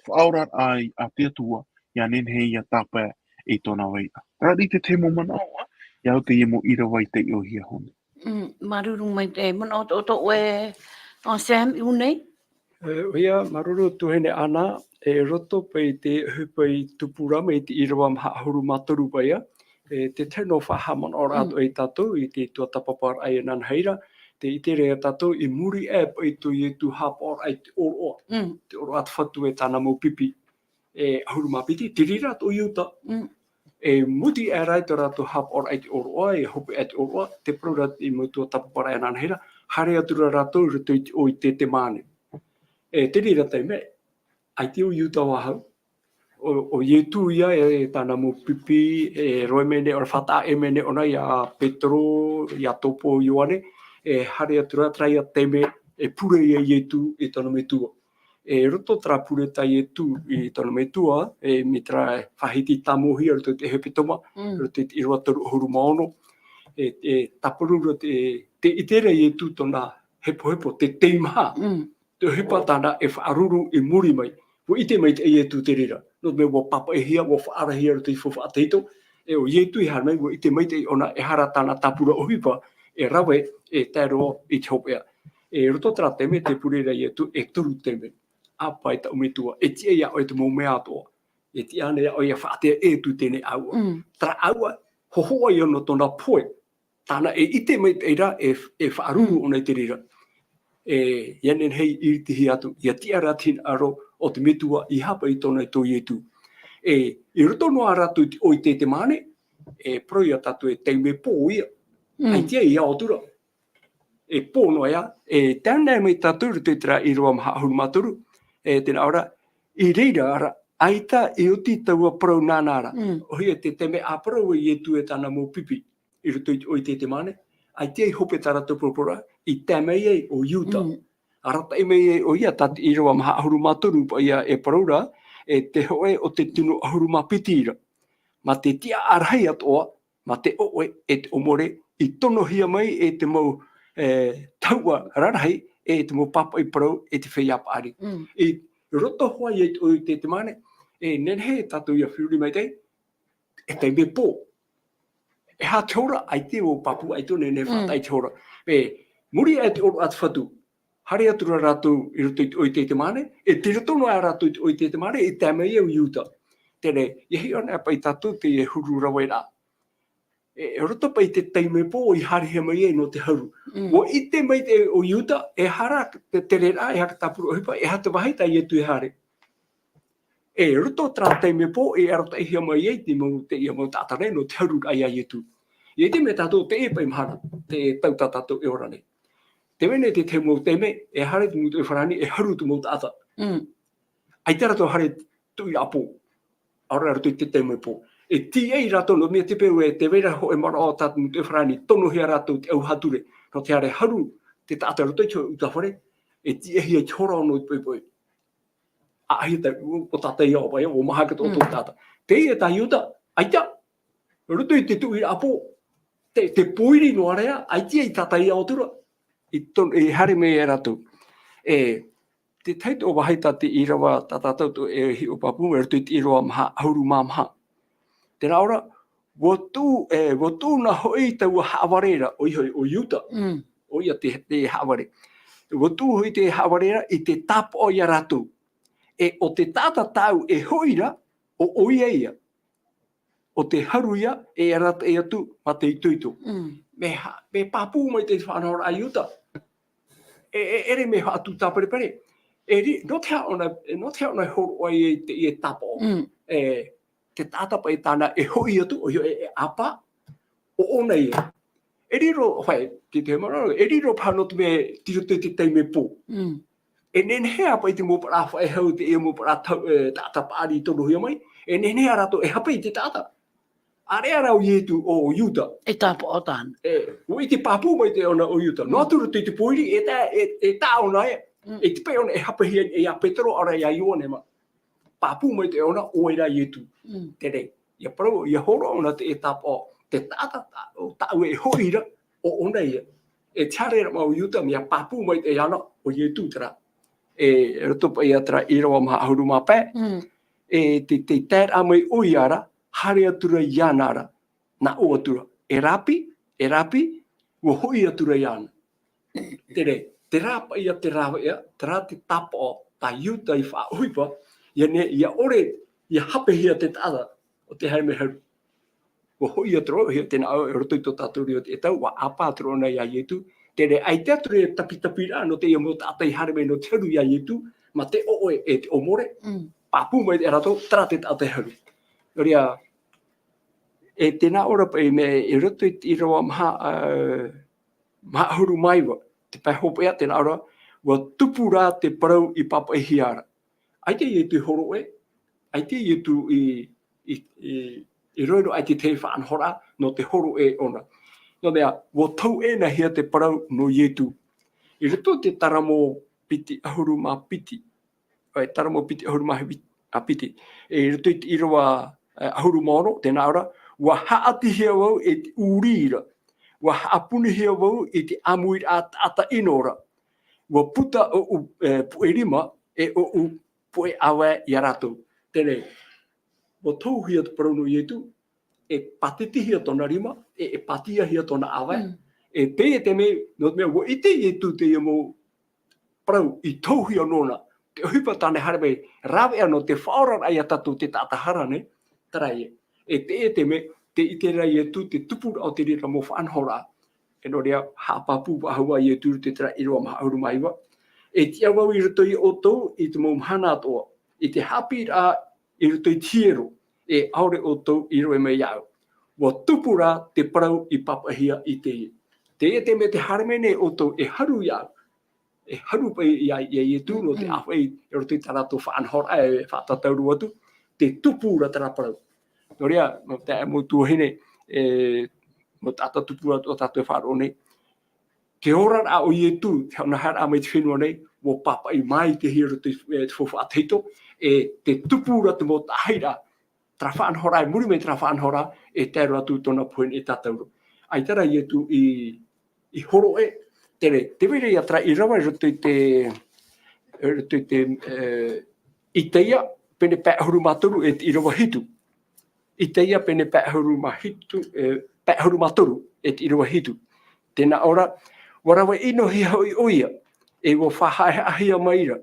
faʻaoraraʻa a te Atua, ʻia nehenehe ʻia tāpae i tōna vairaʻa. Terā te tahi mau manaʻo, ā, ia au teie mau ʻīrava i taiʻo iho nei. Mm, māuruuru maitaʻi, manaʻo atoʻa ʻoe, ā, Sam, i ʻō nei? E, ʻoia, māuruuru tuahine Ana, e roto paʻi i te ʻohipa i tupu ra mai te ʻīrava maha ʻahuru mā toru paʻi ïa, e, te tahi noa faʻahaʻamanaʻoraʻa Mm. atoʻa ia tātou i te tuatāpaparaʻa inanahi ra, tē ʻite ra ia tātou i muri aʻe paʻi tō Ietu haʻapaʻoraʻa i te ʻōroʻa, Mm. te ʻōroʻa a te Fatu e tāna mau pipi, e ʻahuru mā piti, te reira tō Iuta. Mm. E muti aʻe ra i tō rātou haʻapaʻoraʻa i te ʻōroʻa, e hope aʻe te ʻōroʻa, te parau ra te mau tuatāpaparaʻa inanahi ra, haere atu ra rātou i roto i te ʻō i Tetemane. E te reira taime, ʻaita ʻo Iuta faʻahou. ʻO, ʻo Ietu ïa e tāna mau pipi, e roe mai nei ʻōna, faʻataʻa mai nei ʻōna ia Petero, Iakobo, Ioane, e haere atu ra terā ïa taime, e pure ia Ietu i tōna metua. E roto terā pure tā Ietu i tōna metua, e mai terā faʻahiti tāmau hia i roto i te hepetoma, Mm. i roto i te ʻīrava toru ʻahuru mā ono, e, e tāparu ra te, tē ʻite ra Ietu tōna hepohepo, te teimaha. Mm. Te ʻohipa tāna e faʻaruru i muri mai. ʻUa ʻite maitaʻi Ietu te reira. Nō te mea ʻua pāpaʻihia, ʻua faʻaarahia i roto i te faufaʻa tahito. E ʻo Ietu i haere mai, ʻua ʻite maitaʻi ʻōna, e aha rā tāna tāpura ʻohipa, e rave, e tae roa i te hopeʻa. E roto terā taime tē pure ra Ietu, e toru taime. ʻĀpeʻe taʻu metua, e tiʻa iā ʻoe te mau mea atoʻa. E tiʻa anaʻe iā ʻoe ʻia faʻaʻite atu i teie nei ʻāua. Mm. Terā ʻāua, hōhoʻa ïa nō tōna pohe. Tāna e ʻite maitaʻi ra, e, e faʻaruru ʻōna i te reira. E, ʻia nehenehe e ʻiritihia atu, ʻia tiʻa ra te hinaʻaro o te metua i haʻapaʻo i tōna, i tō Ietu. E, i roto noa rātou i te, o i te, te māne, e, parau ia tātou e taime pō ia. Mm. ʻAita ia ʻatura. E pō noa ia, e, tāna mai tātou i roto i terā ʻīrava maha ʻahuru mā toru, e, tēnā ʻō ra, i reira ra, ʻaita i oti taua parau nāna ra. Mm. ʻOhie te taime ʻa parau e Ietu e tāna mau pipi. I roto i te, o i te, te māne, ʻaita i hope tā rātou parau ra, i tae mai ai ʻo Iuta. Mm. Arataʻi mai ai ʻoia tā te ʻīrava maha ʻahuru mā toru paʻi ia e parau ra, e te hōʻē o te tino ʻahuru mā piti ra. Mā te tiʻaraʻa rahi atoʻa, mā te ʻoʻe e te ʻōmore, i tonohia mai e te mau, e, tahuʻa rarahi, e te mau pāpaʻi parau, e te feiā paʻari. Mm. I roto hoʻi i te, o i te, te māne, e nehenehe tātou ia feruri maitaʻi, e taime pō. E aha te hora, ʻaita e mau pāpū, ʻaita e nehenehe Mm. faʻataʻa i te hora. E, muri aʻe i te ʻōroʻa a te Fatu, haere atu ra rātou i roto i te, o i te, te māne, e tei roto noa rātou i te, o i te, te māne, i tae mai ai ʻo Iuta. Terā, ia hiʻo ana paʻi tātou teie huru raveraʻa. E, e roto paʻi i te taime pō i haerehia mai ai nō te haru. Mm. ʻUa ʻite maitaʻi ʻo Iuta, e aha ra te, te tereraʻa, e aha te tāpura ʻohipa, e aha te vāhi tā Ietu e haere. E roto terā taime pō, e arataʻihia mai ai te mau, teie mau taʻata ra nō te haruraʻa ia Ietu. ʻIa ʻite mai tātou teie paʻi mahana, te tau tā tātou e ora nei. Tē vai nei te tahi mau taime, e haere te mau tuʻi farāni, e haru te mau taʻata. Mm. ʻAita rātou haere tuʻiraʻa pō. ʻAore ra i roto i te taime pō. E tīaʻi rātou nō te mea te peu e tē vai ra hōʻē manaʻo tā te mau tuʻi farāni, tonohia rātou te ʻauha ture. Nō te haere haru te taʻata i roto i te hōʻē ʻuta fare, e tīaʻihia i te hora ono i te poʻipoʻi. ʻAʻahia te, ʻo, ʻo tātaʻi ao, paʻi, ʻo maha ke tō Mm. tō tāta. Teie tā Iuta, ʻaita, roto i te tuʻiraʻa pō, te, te pōiri noa ra, ʻaita i tātaʻi ao atu ra, i ton-, i haere mai ia rātou. E, te tahi atoʻa vāhi tā te ʻīrava tā tātou atoʻa e hiʻo pāpū, e roto i te ʻīrava maha ʻahuru mā maha. Tēnā ʻō ra, ʻua tuʻu, e, ʻua tuʻu na hoʻi taua haʻavare ra, ʻoia hoʻi, ʻo Iuta. Mm. ʻOia te, te haʻavare. ʻUa tuʻu hoʻi te haʻavare ra i te tāpaʻo ia rātou. E ʻo te taʻata tāʻu e hoʻi ra, ʻo, ʻoia ia. ʻO te haru ia, e arataʻi atu, mā te itoito. Mm. Mea ha-, mea pāpū mai te faʻanahoraʻa a Iuta. E, e, ʻere mea faʻatū tāperepere. E ri-, nō te aha ʻōna, nō te aha ʻōna e hōroʻa ai i te, i te tāpaʻo. Mm. E, te taʻata paʻi tāna e hoʻi atu, ʻoia hoʻi e, e ʻāpā, ʻo ʻōna ia. E riro, ʻaita, te, te manaʻo, e riro paha nō te mea tei roto i te taime pō. Mm. E nehenehe ā paʻi te mau parau faʻehau, teie mau parau tau, e, taʻata paʻari i tonohia mai, e nehenehe ā rātou e hape i te taʻata. ʻĀreʻa rā ʻo Ietu, ʻo Iuta. E tāpaʻo tāna. E, ʻua ʻite pāpū mai te ʻōna ʻo Iuta. Noa Mm. atu roto i te pōiri, e tā, e, e tā ʻōna e, Mm. e te pae ʻōna e hapehia ai ia Petero, ʻaore ia Ioane mā. Pāpū mai te ʻōna, ʻo ira Ietu. Mm. Terā, ʻia parau, ʻia hōroʻa ʻōna te, e tāpaʻo, te taʻata, tā, ʻo tāʻu e hoʻi ra, ʻo ʻōna ia. E te haere ra mā ʻo Iuta, mea pāpū mai te ʻana, ʻo Ietu terā. E, roto paʻi ia terā ʻīrava maha ʻahuru mā pae, Mm. e te, te taeraʻa mai ʻoia ra, haere atu ra iāna ra, nā ʻō atu ra. E rāpae, e rāpae, ʻua hoʻi atu ra iāna. Terā, terā paʻi ia te rāveʻa, terā te tāpaʻo, tā Iuta i faʻaʻohipa, ʻia ne, ʻia ʻore, ʻia hapehia te taʻata, ʻo tē haere mai haru. ʻUa hoʻi atu ra, ʻoia tēnā ʻō, i roto i tō tātou reo e tau, ʻua ʻāpā atu ra ʻōna ia Ietu. Terā, ʻaita atu ra e tapitapiraʻa nō teie mau taʻata i haere mai nō te haru ia Ietu, mā te ʻoʻe e te ʻōmore, Mm. pāpū mai ia rātou, terā te taʻata e haru. Nō reira, e tēnā ʻō ra paʻi mea, i roto i te ʻīrava maha, ā, maha ʻahuru mā iva, te pae hopeʻa, tēnā ʻō ra, ʻua tupu rā te parau i pāpaʻihia ra. ʻAita Ietu i hōroʻa, ʻaita Ietu i, i, i, i roaʻa noa i te tahi faʻanahoraʻa nō te hōroʻa ʻōna. Nō te mea, ʻua tauʻenahia te parau nō Ietu. I roto i te Taramo piti ʻahuru mā piti, ʻoia, Taramo piti ʻahuru mā piti, ā, piti. E, i roto i te ʻīrava, e, ʻahuru mā ono, tēnā ʻō ra, ʻua haʻatihia vau e te ʻūrī ra, ʻua haʻapunihia vau i te ʻāmuiraʻa taʻata ʻino ra, ʻua puta ʻoʻu, e, puʻe rima, e ʻoʻu puʻe ʻāvae ia rātou. Terā, ʻua tauhia te parau nō Ietu, e pātitihia tōna rima, e, e pātiahia tōna ʻāvae. Mm. E teie te mea, nō te mea ʻua ʻite Ietu teie mau parau i tauhia nōna, te ʻohipa tāna e haere mai, rāveʻa nō te faʻaoraraʻa ia tātou te taʻata hara nei, terā ia. E teie te mea, tē ʻite ra Ietu te tupuraʻa o te reira mau faʻanahoraʻa. E nō reira, haʻapāpū faʻahou ā Ietu i roto i terā ʻīrava maha ʻahuru mā iva. E tiʻa vau i roto ia ʻoutou i te mau mahana atoʻa, i te haʻapiʻiraʻa i roto i te hiero, e ʻaore ʻoutou i rave mai iāʻu. ʻUa tupu rā te parau i pāpaʻihia i teie. Teie te mea tē haere mai nei ʻoutou e haru iāʻu. E haru paʻi iā, iā Ietu nō te ʻāfaʻi i roto i tā rātou faʻanahoraʻa e faʻatātaurū atu. Tē tupu ra terā parau. Nō reira, mau taeaʻe mau tuahine, e, mau taʻata tupu atu ā tātou e faʻaroʻo nei. Te oraraʻa o Ietu, tē haʻamanaʻoraʻa mai te fenua nei, ʻua pāpaʻi maitaʻi i roto i, e, te faufaʻa tahito, e tē tupu ra te mau taʻahiraʻa, terā faʻanahoraʻa, i muri mai terā faʻanahoraʻa, e tae roa atu tōna pohe nei e tātauro. ʻAita rā Ietu i, i hōroʻa, terā, tē vai ra ia terā ʻīrava i roto i te, i roto i te, e, Itaia, pene pae ʻahuru mā toru e te ʻīrava hitu. Itaia pene pae ʻahuru mā hitu, e, pae ʻahuru mā toru e te ʻīrava hitu. Tē nā ʻō ra, ʻua rave ʻino hia hoʻi ʻoia, e ʻua faʻahaʻehaʻahia mai ra.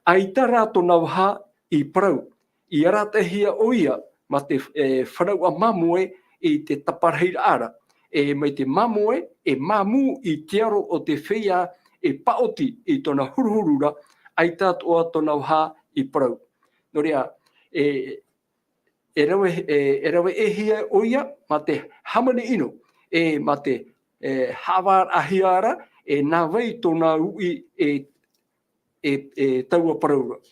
ʻAita rā tōna vaha i parau, i arataʻihia ʻoia mā te, e, fanauʻa māmoe i te taparahi ra, e mai te māmoe, e māmū i te aro o te feiā e paʻoti i tōna huruhuru ra, ʻaita atoʻa tōna vaha i parau. Nō reira, e, e rave, e, e raveʻihia ʻoia mā te hāmani ʻino, e mā te, e, haʻavāraʻahia ra, e nā vai tōna uʻi e, e, e taua parau ra.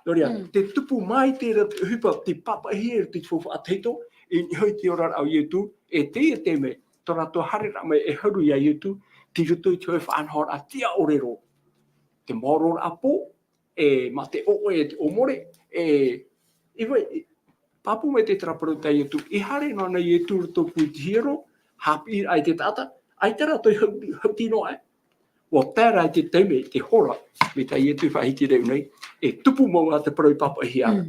Nō reira, tē tupu maitaʻi ra te ʻohipa, tē pāpaʻihia i roto i te faufaʻa tahito, i niʻa hoʻi i te oraraʻa o Ietu, e teie te mea, tō rātou haereraʻa mai e haru iā Ietu, tei roto i te hōʻē faʻanahoraʻa tiʻa ʻore roa. Te maororaʻa pō, e mā te ʻoʻe, e te ʻōmore, e, i vai, i, pāpū mai te terā parau tā Ietu, i haere noa na Ietu i roto pū i te hiero, haʻapiʻiraʻa i te taʻata, ʻaita rātou i hau-, hauti noa aʻe. ʻUa tae ra i te taime, te hora, mai tā Ietu i faʻahiti ra nei, e tupu mau ā te parau i pāpaʻihia ra.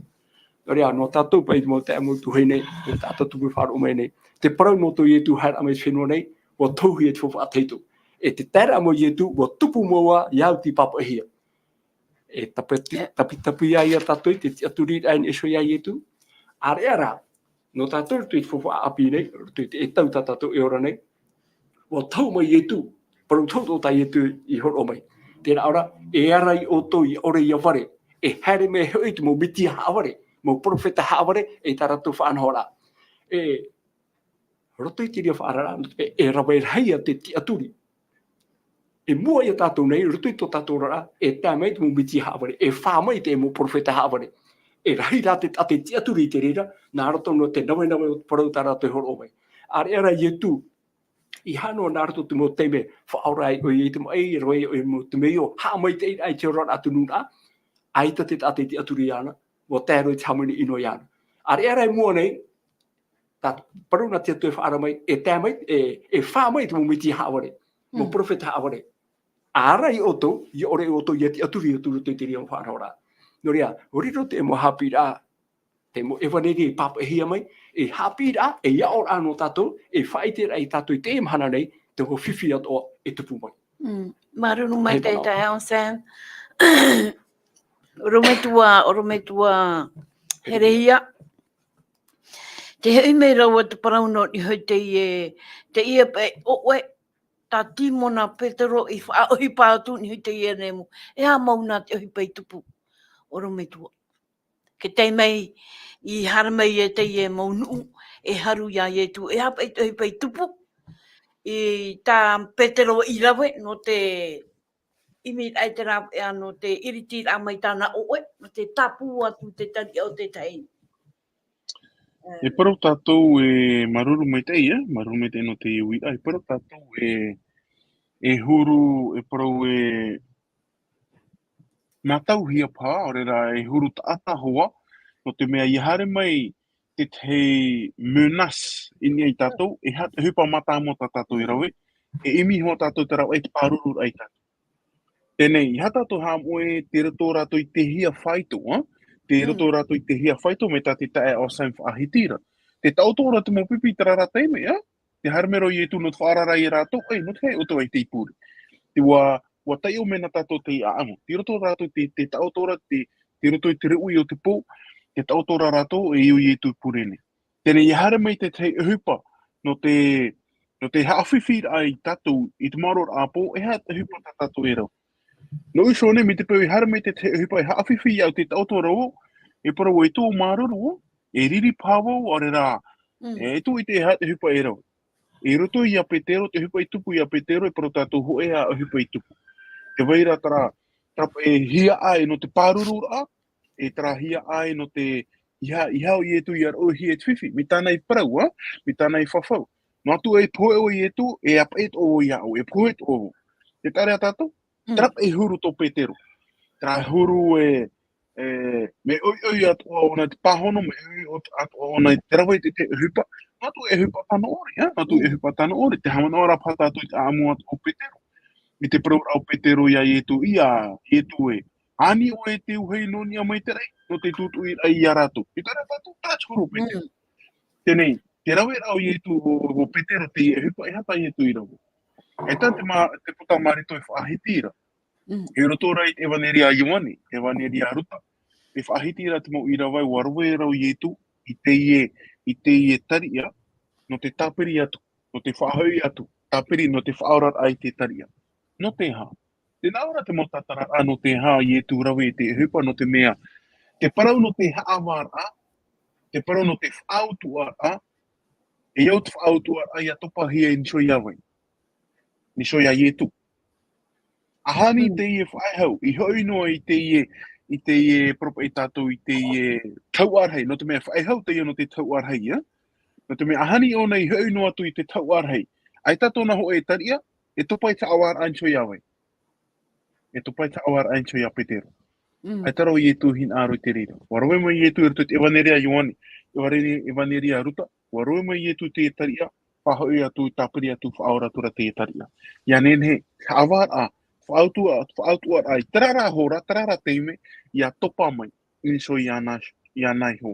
Nō reira, nō tātou paʻi mau taeaʻe mau tuahine, e tātou tupu e faʻaroʻo mai nei. Te parau nō tō Ietu haereraʻa mai i te fenua nei, ʻua tohuhia i te faufaʻa tahito. E te taeraʻa mai o Ietu, ʻua tupu mau ā iāʻu tei pāpaʻihia. E tapati-, tapitapi ia tātou i te tiʻaturiraʻa i niʻa iho iā Ietu. ʻĀreʻa rā, nō tātou i roto i te faufaʻa ʻāpī nei, i roto i te, e tau tā tātou e ora nei, ʻua tahu mai Ietu, parau tahu atoʻa tā Ietu i hōroʻa mai. Tē nā ʻō ra, e ara ia ʻoutou, ʻia ʻore ʻia vare, e haere mai hoʻi te mau metia haʻavare, mau perofeta haʻavare, e tā rātou faʻanahoraʻa. E, roto i te reira faʻaararaʻa, e, e rave rahi ia te tiʻaturi. I mua ia tātou nei, i roto i tō tātou oraraʻa, e tae mai te mau metia haʻavare, e fā mai te mau perofeta haʻavare. E rahi rā te, a te tiʻaturi i te reira, nā roto nō te navenave o te parau tā rātou e hōroʻa mai. ʻĀreʻa rā Ietu, i haere noa nā roto te mau taime, faʻaora ai ʻoia i te maʻi, rave ai ʻoia i te mau temeio, haʻamaitaʻiraʻa i te oraraʻa tunu ra, ʻaita te taʻata e tiʻaturi iāna, ʻua tae roa i te hāmani ʻino iāna. ʻĀreʻa rā i mua nei, tā, parau nā te Atua e faʻaara mai, e tae mai, e, e fā mai te mau metia haʻavare, mau perofeta haʻavare. Ara ia ʻoutou, ʻia ʻore ʻoutou ʻia tiʻaturi atu i roto i te reira faʻanahoraʻa. Nō reira, riro te mau haʻapiʻiraʻa, te mau ʻevaneria i pāpaʻihia mai, e haʻapiʻiraʻa, e aʻoraʻa nō tātou, e faʻaʻiteraʻa ia tātou i teie mahana nei, te mau fifi atoʻa e tupu mai. Mm. Māuruuru maitaʻi, taeaʻe Sam. ʻOrometua, ʻorometua Herehia. Tē hoʻi mai ra ʻoe te parau nō niʻa i teie, teie paʻi ʻoʻe, tā Timona Petero i faʻaʻohipa atu i niʻa i teie remu. E aha mau nā te ʻohipa i tupu? ʻOrometua. Ke tae mai, i haere mai e teie mau nuʻu, e haru iā Ietu, e aha paʻi te ʻohipa i tupu i tā Petero i rave, nō te ʻimiraʻa i te rāveʻa, nō te ʻiritiraʻa mai tāna ʻoʻe, nō te tāpū atu te tariʻa o te tahi. E parau tātou e māuruuru maitaʻi, e, māuruuru maitaʻi nō te uiraʻa, e parau tātou e, e huru, e parau e mātauhia paha, ʻaore rā e huru taʻata hoʻi, nō te mea ʻia haere mai te tahi menace i niʻa ia tātou, e aha te ʻohipa mātāmua tā tātou e rave, e ʻimi hoʻi tātou te rāveʻa i te pārururaʻa ia tātou. Teie nei, e aha tātou haʻamoʻe, tei roto rātou i te hia faito, ā? Tei roto rātou i te hia faito, mai tā te taeaʻe ʻo Sam faʻahiti ra. Tē taʻoto ra te mau pipi i terā rā taime, ā? Tē haere mai ra Ietu nō te faʻaara ra ia rātou, e, nō te aha ʻoutou i tei pure. Te ʻua, ʻua taiʻo mai na tātou te ʻāʻamu. Tei roto rātou te, tē taʻoto ra te, tei roto i te rūʻi o te pō, tē taʻoto ra rātou e ʻo Ietu i pure nei. Teie nei, ʻia haere mai te tahi ʻohipa, nō te, nō te haʻafifiraʻa ia tātou, i te maoro ra ʻāpō, e aha te ʻohipa tā tātou e rave. Nō ʻō nei, mai te peu e haere mai te tahi ʻohipa e haʻafifi iāʻu, tē taʻoto ra vau, e parau ē tō māuruuru, E riri paha vau, ʻaore rā, e tuʻu i te hā te ʻohipa e rave. I roto ia Petero, te ʻohipa i tupu ia Petero, e parau tātou hōʻē ā ʻohipa i tupu. Te vai ra terā, terā paʻi hiaʻai nō te pārururaʻa, e terā hiaʻai nō te, ʻeiaha, ʻeiaha ʻo Ietu ia roʻohia e te fifi, mai tāna i parau, ā, mai tāna i fafau. Noa atu e pohe ʻo Ietu, e ʻāpeʻe atoʻa vau iāʻu, e pohe atoʻa vau. Tē taʻa ra tātou, terā paʻi huru tō Petero. Terā huru e, e, mea ʻoiʻoi atoʻa ʻōna i te pāhono, mea ʻoiʻoi atoʻa ʻōna i te rave i te, te ʻohipa. Noa atu e ʻohipa tano ʻore, ā, noa atu e ʻohipa tano ʻore, tē haʻamanaʻo ra paha tātou i te ʻāmui atoʻa o Petero. I te parauraʻa o Petero ia Ietu, ia Ietu ē. Ani ʻoe te uhei nō niʻa mai te raʻi, nō te tūtuʻi raʻi ia rātou. Tē taʻa ra tātou, terā te huru o Petero. Teie nei, te raveraʻa o Ietu, o, o Petero, teie ʻohipa, ʻeiaha tā Ietu i rave. E tā te mā-, te puta Mareko e faʻahiti ra. I roto rā i te ʻEvaneria a Ioane, ʻEvaneria a Ruta. E faʻahiti ra te mau ʻīrava ē, ʻua rave ra ʻo Ietu i teie, i teie tariʻa, nō te tāpiri atu, nō te faʻahoʻi atu, tāpiri nō te faʻaoraraʻa i te tariʻa. Nō te aha? Tē nā ʻō ra te mau tātararaʻa nō te aha Ietu rave i te ʻohipa, nō te mea, te parau nō te haʻavāraʻa, te parau nō te faʻautuʻaraʻa, e au te faʻautuʻaraʻa ia topahia i niʻa iho ia vai. Niʻa iho ia Ietu. ʻAhani teie faʻehau, i hoʻi noa i teie, i teie parau paʻi tātou i teie tauʻa rahi, nō te mea faʻehau teie nō te tauʻa rahi, ā? Nō te mea ʻahani ʻōna i hoʻi noa atu i te tauʻa rahi. ʻAita tōna hōʻē tariʻa, e topa i te haʻavāraʻa i niʻa iho ia vai. E topa i te haʻavāraʻa i niʻa iho ia Petero. ʻAita rā ʻo Ietu hinaʻaro i te reira. ʻUa rave mai Ietu i roto i te ʻEvaneria a Ioane, ʻEvaneria, ʻEvaneria a Ruta, ʻua rave mai Ietu i te tariʻa, faʻahoʻi atu, tāpiri atu, faʻaora atu ra te tariʻa. Ia nehenehe, haʻavāraʻa, faʻautuʻa-, faʻautuʻaraʻa, i terā rā hora, terā rā taime, ia topa mai, i niʻa iho iāna, iāna iho,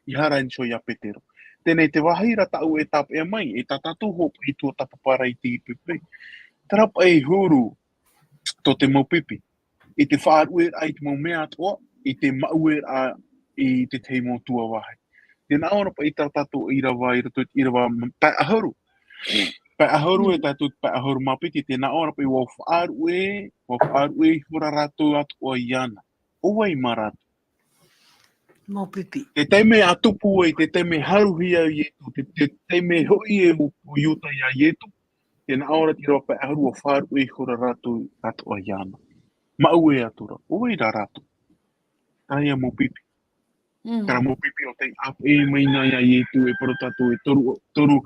ʻeiaha rā i niʻa iho ia Petero. Teie nei te vāhi ra tāʻu e tāpeʻa mai, e tā tātou hoʻi i tuatāpapa ra i teie poʻipoʻi. Terā paʻi huru, tō te mau pipi. I te faʻaruʻeraʻa i te mau mea atoʻa, i te maʻueraʻa i te tahi mau tuavāhi. Tē nā ʻō ra paʻi tā tātou ʻīrava i roto i te ʻīrava pae ʻahuru. Pae ʻahuru e tātou pae ʻahuru mā piti, tē nā ʻō ra paʻi ʻua faʻaruʻe, ʻua faʻaruʻe ihora rātou atoʻa iāna. ʻO vai mā rātou? Mau pipi. Te taime a tupu ai, te taime haruhia ai Ietu, te, te taime hoʻi e ʻo, ʻo Iuta ia Ietu, tē nā ʻō ra te ʻīrava pae ʻahuru ʻua faʻaruʻe ihora rātou atoʻa iāna. Maʻue atu ra, ʻo vai rā rātou? Terā ia mau pipi. Terā mau pipi ʻo tei ʻāpeʻe mai na ia Ietu e parau tātou e toru, toru,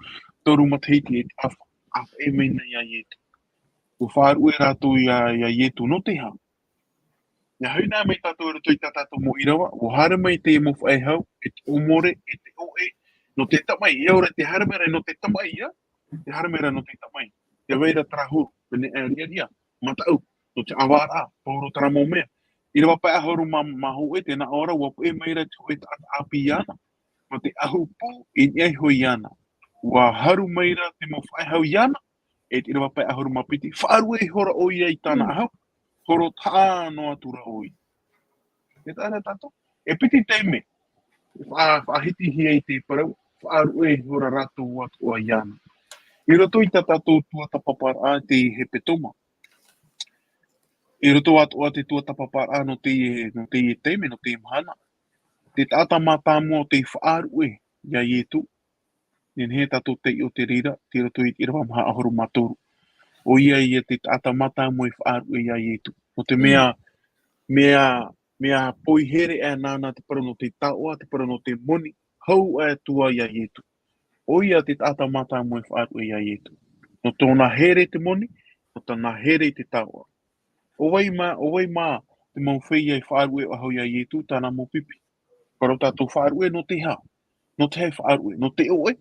toru matahiti e te ʻāfa, ʻāpeʻe mai na ia Ietu. ʻUa faʻaruʻe rātou ia, ia Ietu, nō te aha? Ia hoʻi na mai tātou i roto i tā tātou mau ʻīrava, ʻua haere mai te mau faʻehau, e te ʻōmore, e te ʻoʻe, nō te tamaʻi, ʻaore rā te haere mai ra nō te tamaʻi, ā? Te haere mai ra nō te tamaʻi. Tē vai ra terā huru, pene ʻariʻaria, mataʻu, nō te ʻavaraʻa, pauroa terā mau mea. ʻĪrava pae ʻahuru mā, mā hōʻē, tē nā ʻō ra, ʻua peʻe mai ra te hōʻē taʻata ʻāpī iāna. Nō te ʻahu pū, i niʻa iho iāna. ʻUa haru mai ra te mau faʻehau iāna, e te ʻīrava pae ʻahuru mā piti, faʻaruʻe ihora ʻoia i tāna ʻahu, horo tahaʻa noa atu ra ʻoia. Tē taʻa ra tātou, e piti taime, faʻa-, faʻahitihia i te parau, faʻaruʻe ihora rātou atoʻa iāna. I roto i tā tātou tuatāpaparaʻa te hepetoma. I roto atoʻa te tuatāpaparaʻa nō teie, nō teie taime, nō teie mahana. Te taʻata mātāmua o tei faʻaruʻe ia Ietu, nehenehe tātou tei ʻite i te reira, tei roto i te ʻīrava maha ʻahuru mā toru. ʻOia ia te taʻata mātāmua i faʻaruʻe ia Ietu. Nō te mea, mea, mea poihere aʻe nāna te parau nō te taoʻa, te parau nō te moni, hau aʻe atu ia Ietu. ʻOia te taʻata mātāmua i faʻaruʻe ia Ietu. Nō tōna here te moni, nō tōna here i te taoʻa. ʻO vai mā, ʻo vai mā te mau feiā i faʻaruʻe ʻahu ia Ietu, tāna mau pipi. Parau tātou faʻaruʻe nō te aha? Nō te aha e faʻaruʻe? Nō te ʻoʻe?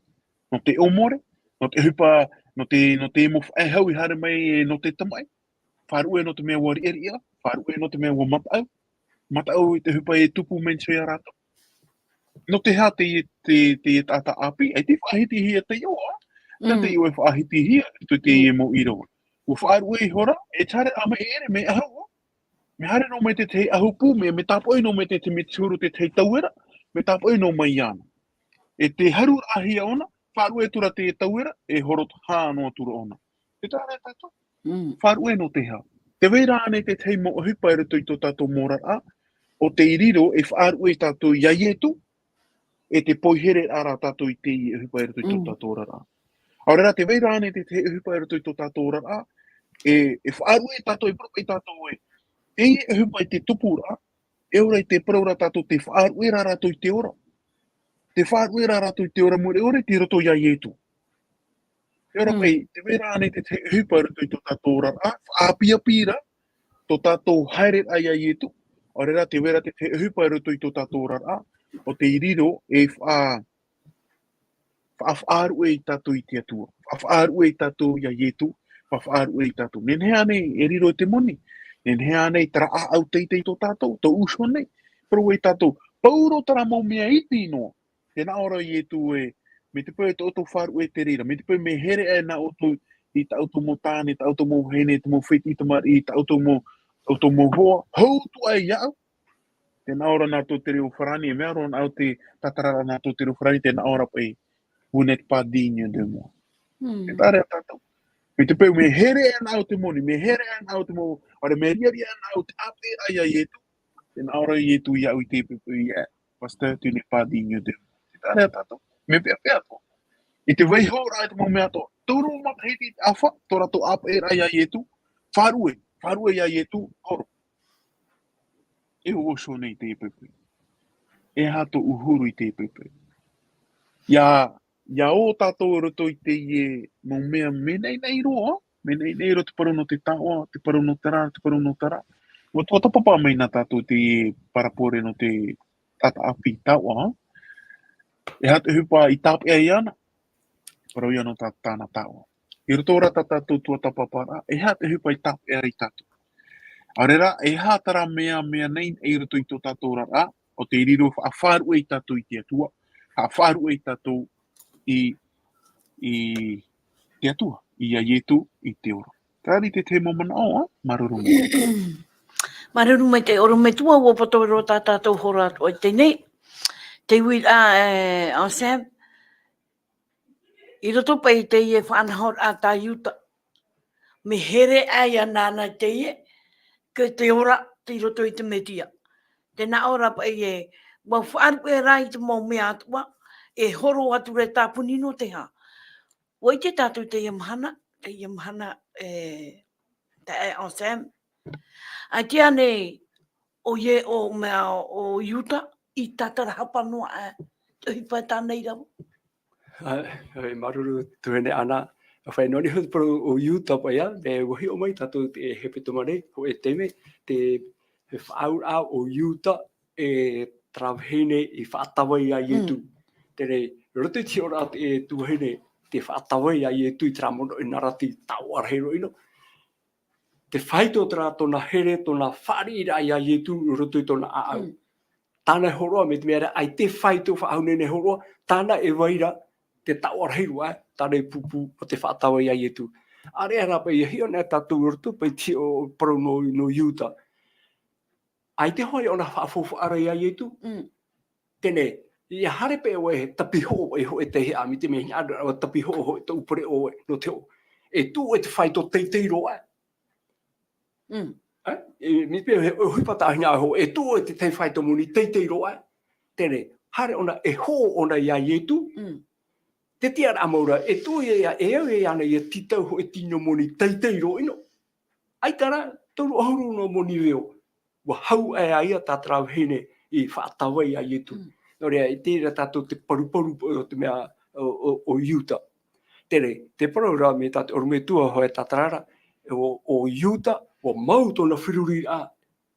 Nō te ʻōmore? Nō te ʻohipa, nō te, nō te mau faʻehau i haere mai e nō te tamaʻi? Faʻaruʻe nō te mea ʻua riʻariʻa? Faʻaruʻe nō te mea ʻua mataʻu? Mataʻu i te ʻohipa e tupu mai niʻa iho ia rātou? Nō te aha te, te, te taʻata ʻāpī, ʻaita i faʻahitihia te iʻoa, ʻaita te iʻoa e faʻahitihia, i te, teie mau ʻīrava. ʻUa faʻaruʻe ihora, e te haere ā mai e ʻere, mea ʻahu, mea haere noa mai te tahi ʻahu pū, mea, mea tāpoʻi noa mai te, te, mea te huru te tahi tauera, mea tāpoʻi noa mai iāna. E te haruraʻahia ʻōna, faʻaruʻe atu ra te tauera, e horo tahaʻa noa atu ra ʻōna. Tē taʻa ra tātou. Faʻaruʻe nō te aha? Tē vai ra ānei te tahi mau ʻohipa i roto i tō tātou mau oraraʻa, ʻo tei riro e faʻaruʻe tātou ia Ietu, e te poihereraʻa rā tātou i teie ʻohipa i roto i tō tātou oraraʻa. ʻAore rā, tē vai ra ānei te, te ʻohipa i roto i tō tātou oraraʻa, e, e faʻaruʻe tātou, e parau paʻi tātou ē, teie ʻohipa i te tupu ra, e ora i te parau ra tātou, te faʻaruʻe rā rātou i te ora. Te faʻaruʻe rā rātou i te ora mure ʻore, tei roto iā Ietu. E ora paʻi, tē vai ra ānei te, te ʻohipa i roto i tō tātou oraraʻa, faʻaapiapi ra, tō tātou haereraʻa iā Ietu, ʻaore rā, tē vai ra te, te ʻohipa i roto i tō tātou oraraʻa, ʻo tei riro, e faʻa-, faʻafaʻaruʻe i tātou i te Atua. Faʻafaʻaruʻe i tātou iā Ietu, faʻafaʻaruʻe i tātou. Nehenehe ānei e riro i te moni, nehenehe ānei terā ʻāʻau teitei tō tātou, tō uso nei, parau ai tātou, pauroa terā mau mea iti noa. Tē nā ʻō ra Ietu ē, mai te peu e tō ʻoutou faʻaruʻe te reira, mai te peu mea here aʻe nā ʻoutou i tā ʻoutou mau tāne, tā ʻoutou mau vahine, te mau fētiʻi tamariʻi, tā ʻoutou mau, ʻoutou mau hoa, hou atu aʻe iāʻu. Tē nā ʻō ra nā tō te reo farāni, e mea roa nā ʻu te tātararaʻa nā tō te reo farāni, tē nā ʻō ra paʻi, vous n'êtes pas digne de moi. Tē taʻa ra tātou. Mai te peu mea here aʻe nā ʻu te moni, mea here aʻe nā ʻu te mau, ʻaore mea riaria aʻe nā ʻu te ʻāpeʻeraʻa iā Ietu. Tē nā ʻō ra Ietu iāʻu i te peu, peu ia, Pastor, tu n'es pas digne de moi. Tē taʻa ra tātou. Mea peapea atoʻa. I te vaiho ra i te mau mea atoʻa. Toru matahiti i te ʻāfa, tō rātou ʻāpeʻeraʻa iā Ietu. Faʻaruʻe, faʻaruʻe iā Ietu, horo. E uso nei te pepe. E aha tōʻu huru i te pepe. Ia, ia ō tātou i roto i teie mau mea mea naʻinaʻi roa, mea naʻinaʻi roa te parau nō te taoʻa, te parau nō terā, te parau nō terā. Ua tuatāpapa mai nā tātou te parabole nō te taʻata ʻāpī taoʻa. E aha te ʻohipa i tāpeʻa iāna? Parau ia nō tā, tāna taoʻa. I roto ra tā tātou tuatāpaparaʻa, e aha te ʻohipa i tāpeʻa ra iā tātou? ʻAore rā, e aha terā mea, mea naʻinaʻi i roto i tō tātou oraraʻa, ʻo tei riro faʻafaʻaruʻe iā tātou i te Atua, faʻafaʻaruʻe iā tātou i, i te Atua, iā Ietu i te ora. Terā te, te mau manaʻo, ā, māuruuru maitaʻi. Māuruuru maitaʻi, ʻorometua, ua poto roa tā tātou hora atoʻa i teie nei. Te uiraʻa, e, Anselme, i roto paʻi i teie faʻanahoraʻa tā Iuta. Mea here aʻe iāna teie, ko te ora tei roto i te Mesia. Tē nā ʻō ra paʻi ē, ua faʻaruʻe ra i te mau mea atoʻa, e horo atu ra e tāpuni nō te aha. ʻUa ʻite tātou teie mahana, teie mahana, e, taeaʻe Anselme. ʻAita ānei, ʻoia ʻo mea, ʻo Iuta, i tātarahapa noa aʻe, te ʻohipa tāna i rave. ʻĀ, ʻāe, māuruuru tuahine Ana, ʻa faʻaʻite noa nei hoʻi te parau ʻo Iuta paʻi ā, mea ua hiʻo mai tātou te hepetoma nei, hōʻē taime, te, te faʻaauraʻa ʻo Iuta, e terā vahine i faʻatava ai iā Ietu. Mm. Terā, i roto i te hiʻoraʻa o te tuahine, tē faʻatava ai iā Ietu i terā monoʻi nā reira te taoʻa rahi roa ʻino. Te fāito terā tōna here, tōna fāriʻiraʻa iā Ietu, i roto i tōna ʻāʻau. Mm. Tāna e hōroʻa, mai te mea ra, ʻaita e fāito faʻahou nei e hōroʻa, tāna e vai ra te taoʻa rahi roa, tāna e pūpū o te faʻatava iā Ietu. ʻĀreʻa rā paʻi, ʻia hiʻo nei tātou i roto paʻi i te hiʻo parau nō, nō Iuta. ʻAita hoʻi ʻōna faʻafaufaʻaraʻa iā Ietu. Mm. Teie, ʻia haere paʻi ʻoe e tapihoʻo i hōʻē tahi ā, mai te mea hinaʻaro ʻoe e tapihoʻo i hōʻē tauporeʻo ʻoe, nō te hoʻo. E tuʻu ʻoe i te fāito teitei roa. Mm. Ā, e, mai te mea he, ʻohipa tāʻu hinaʻaro, e tuʻu ʻoe i te tahi fāito moni teitei roa. Teie, haere ʻōna, e hoʻo ʻōna iā Ietu. Mm. Te tiʻaraʻa mau ra, e tuʻu ia, ia, e au ia iāna ʻia tītau hōʻē tino moni teitei roa ʻino. ʻAita rā, toru ʻahuru nō moni veo. Ua hau aʻe ā ia tā terā vahine i faʻatava ai iā Ietu. Mm. Nō reira, i terā tātou te paruparu o te mea o, o, o Iuta. Terā, te parau ra mai tā te ʻorometua hōʻē tātararaʻa, ʻo, ʻo Iuta, ua mau tōna feruriraʻa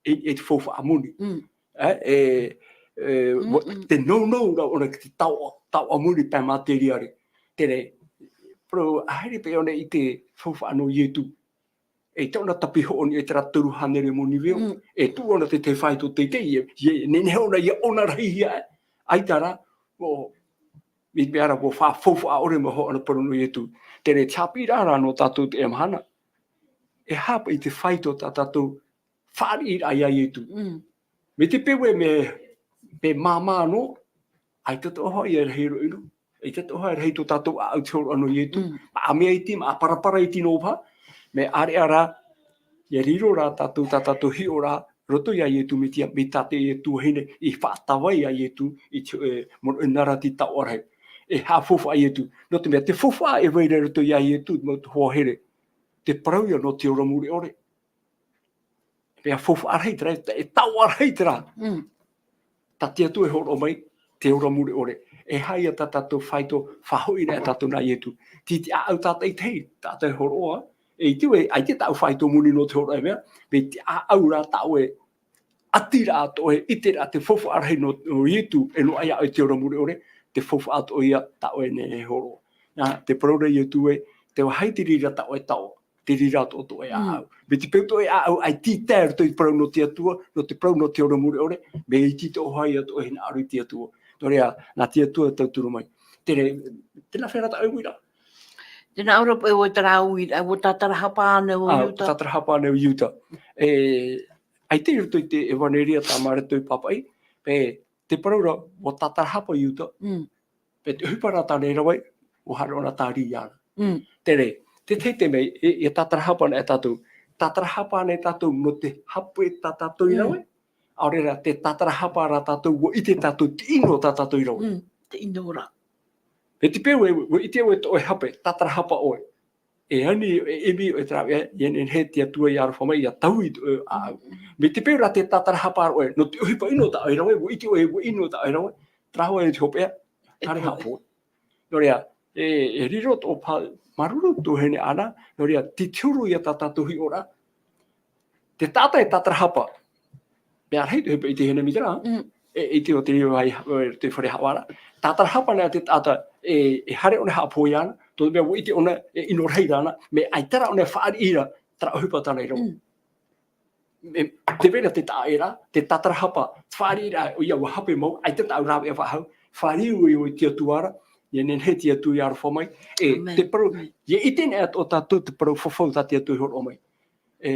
i, i te faufaʻa moni. Mm. E, e, e, Mm, ua, mm. te nounou ra ʻōna ki te taoʻa, taoʻa moni pae mātēriare. Terā, parau, ʻaita paʻi ʻōna i te faufaʻa nō Ietu. E tōna tapihoʻo nei i terā toru hānere moni veo. Mm. E tuʻu ʻōna i te, te fāito teitei, e, e, nehenehe ʻōna ʻia ʻōna-rahi-hia, ʻaita rā, ʻo, mai te mea ra, ʻua faʻafaufaʻa ʻore mau hōʻē parau nō Ietu. Terā te haʻapiʻiraʻa ra nō tātou i teie mahana. E aha paʻi te fāito tā tātou fāriʻiraʻa iā Ietu. Mm. Mai te peu ē mea, mea māmā noa, ʻaita atoʻa hoʻi e rahi roa ʻino. ʻAita atoʻa hoʻi e rahi tō tātou ʻāʻau i te hōroʻa nō Ietu. Mm. Maʻa mea iti, maʻa parapara iti noa paha. Mea ʻāreʻa rā, ʻia riro rā tātou, tā tātou hiʻoraʻa, roto iā Ietu Metia, mai tā te tuahine i faʻatāvai iā Ietu i te, e, mono, e nā rā te taoʻa rahi. E haʻafaufaʻa Ietu. Nō te mea, te faufaʻa e vai ra i roto iā Ietu, mau hoa here. Te parau ia nō te ora mure ʻore. Mea faufaʻa rahi terā, e taoʻa rahi terā. Mm. Tā te Atua e hōroʻa mai, te ora mure ʻore. E aha ia tā tātou faito, faʻahoʻi ra tātou nā Ietu. Tei te ʻāʻau tātaʻitahi, tātou e hōroʻa, e ʻite vau, ʻaita tāʻu faito moni nō te hōroʻa e mea, mai te ʻāʻau rā tāʻu e ʻati ra atoʻa e ʻite ra te faufaʻa rahi nō, nō Ietu, e noaʻa ia ʻoe te ora mure ʻore, te faufaʻa atoʻa ia tāʻu e nehenehe e hōroʻa. Nā, te parau ra Ietu ē, te vāhi te reira tāʻu e taoʻa, te reira atoʻa tō ʻoe Mm. ʻāʻau. Mai te peu tō ʻoe ʻāʻau, ʻaita e tae roto i te parau nō te Atua, nō te parau nō te ora mure ʻore, mai te iti atoʻa ia tō ʻoe hinaʻaro i te Atua. Nō reira, nā te Atua e tauturu mai. Terā, terā fenua tāʻu e uira. Tēnā ʻoe, e ʻua terā uira, ʻua tātarahapa ānei ʻo Ah, Iuta. Tātarahapa ānei ʻo Iuta. E, ʻaita i roto i te ʻevaneria tā Mareko i pāpaʻi, pe te parau ra, ʻua tātarahapa Iuta. Mm. Pe te ʻohipa rā tāna i rave, ʻua haere ʻōna tāri iāna. Mm. Terā, te tahi te mea, e, e tātarahapa ana e tātou. Tātarahapa ana e tātou nō te hape tā tātou i Mm. rave. ʻAore rā, te tātarahapa rā tātou, ʻua ʻite tātou te ʻino tā tātou i rave. Mm. Te ʻino rā. Mai te peu ē, ʻua ʻite ʻoe tō ʻoe hape, tātarahapa ʻoe. E ani, e ʻimi ʻoe terā, e, e nehenehe te Atua i aroha mai, ʻia taui tō ʻoe ʻāʻau. Mm. Mai te peu rā te tātarahapa ra ʻoe, nō te ʻohipa ʻino tā ʻoe i rave, ʻua ʻite ʻoe, ʻua ʻino tā ʻoe i rave, terā hoʻi te hopeʻa, E haere haʻapohe. Nō reira, e, e riro tō pā-, māuruuru tuahine Ana, nō reira, te huru ia tā tātou hiʻoraʻa. Te taʻata e tātarahapa. Mea rahi te hopeʻa i te hine mai terā. Mm. E, i te o te reo ai, e, te fare haʻavāra. Tātarahapa ana te taʻata, e, e haere ʻōna haʻapohe iāna, tō te mea ʻua ʻite ʻōna, e ʻino rahi rāna, mea ʻaita rā ʻōna e fāriʻi ra, terā ʻohipa tāna i rave. Mm. E, tē vai ra te taʻa ra, te tātarahapa, fāriʻi ra, ʻoia ʻua hape mau, ʻaita tāʻu rāveʻa faʻahou, fāriu i te Atua ra, ʻia nehenehe te Atua i aroha mai, e, Amen. Te parau, Mm. ʻia ʻite nei atoʻa tātou te parau fafau tā te Atua i hōroʻa mai. E,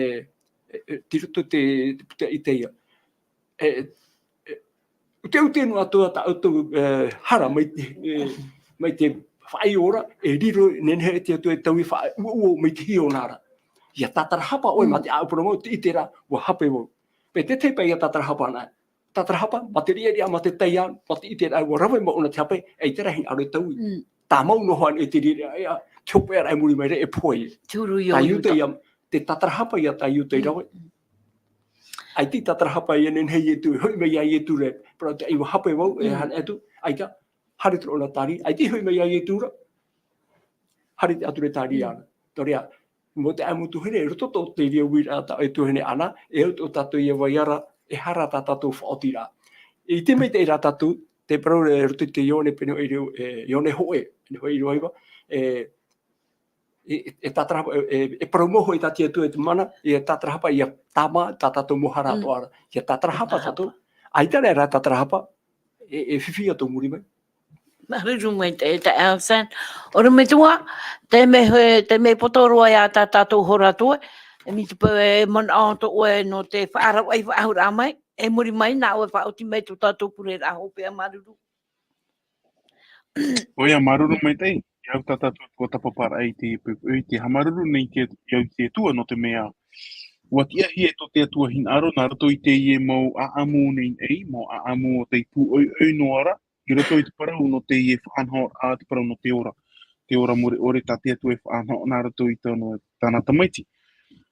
e, e, tei roto te, te puta Isaia. E, e, ʻuteʻute noa atoʻa tā ʻoutou, e, hara mai te, e, mai te faʻaora, e riro, nehenehe te Atua e taui faʻauoʻo mai te hiona ra. ʻIa tātarahapa ʻoe Mm. mā te ʻāʻau parau mau, te ʻite ra, ʻua hape vau. Pe te tahi paʻi ʻia tātarahapa ana. Tātarahapa, mā te riʻariʻa, mā te taiā, mā te ʻite ra, ʻua rave mau ʻōna te hape, ʻaita rā hinaʻaro e taui. Mm. Tāmau noa atu i te riʻariʻa, te hopeʻa ra e muri mai ra e pohe. Te huru i Tā ʻo Iuta Iuta. Ia, te tātarahapa ia tā Iuta i Mm, rave. Mm. ʻAita i tātarahapa ia nehenehe Ietu, e hoʻi mai ia Ietu ra, parau te ʻua hape vau, e Mm. hana atu, ʻaita, haere atu ʻōna tāri, ʻaita i hoʻi mai ia Ietu ra, haere atu ra tāri Mm. iāna. Nō reira, mau te ʻāʻamu tuahine, i roto tō te reira uiraʻa tā ʻoe tuahine Ana, e au tō tātou ia vai ra, e hara tā tātou faʻaotiraʻa. E ʻite maitaʻi rā tātou, te parau i roto i te Ioane pene hōʻē, e, Ioane hōʻē, pene hōʻē ʻīrava iva, e, e, e, e tātarahapa, e, e, e parau mau hoʻi tā te Atua e te mana, e tātarahapa ia tāmā, tā tātou mau hara Mm. atoʻa ra. ʻIa tātarahapa Tātarahapa. tātou, ʻaita rā e tātarahapa, e, e fifi atoʻa i muri mai. Māuruuru maitaʻi, e, tā, e, Sam. ʻOre metua, te mea, te mea poto roa ia tā tātou hora atoʻa, e mai te peu e manaʻo atoʻa nō te faʻaravaʻi faʻahou ra mai, e muri mai, nā ʻoe e faʻaoti mai tō tātou pureraʻa hopeʻa, māuruuru. ʻOia, māuruuru maitaʻi, ʻia au tā tātou ʻua tapaparaʻa i te poʻipoʻi, tē haʻamāuruuru nei te, au i te Atua nō te mea, ʻua tiʻahia e tō te Atua hinaʻaro, nā roto i teie mau ʻāʻamu nei, nei, mau ʻāʻamu o tei pūʻoiʻoi noa ra, i roto i te parau nō teie faʻanahoraʻa, te parau nō te ora. Te ora mure ʻore tā te Atua e faʻanaho nā roto i tāna, tāna tamaiti.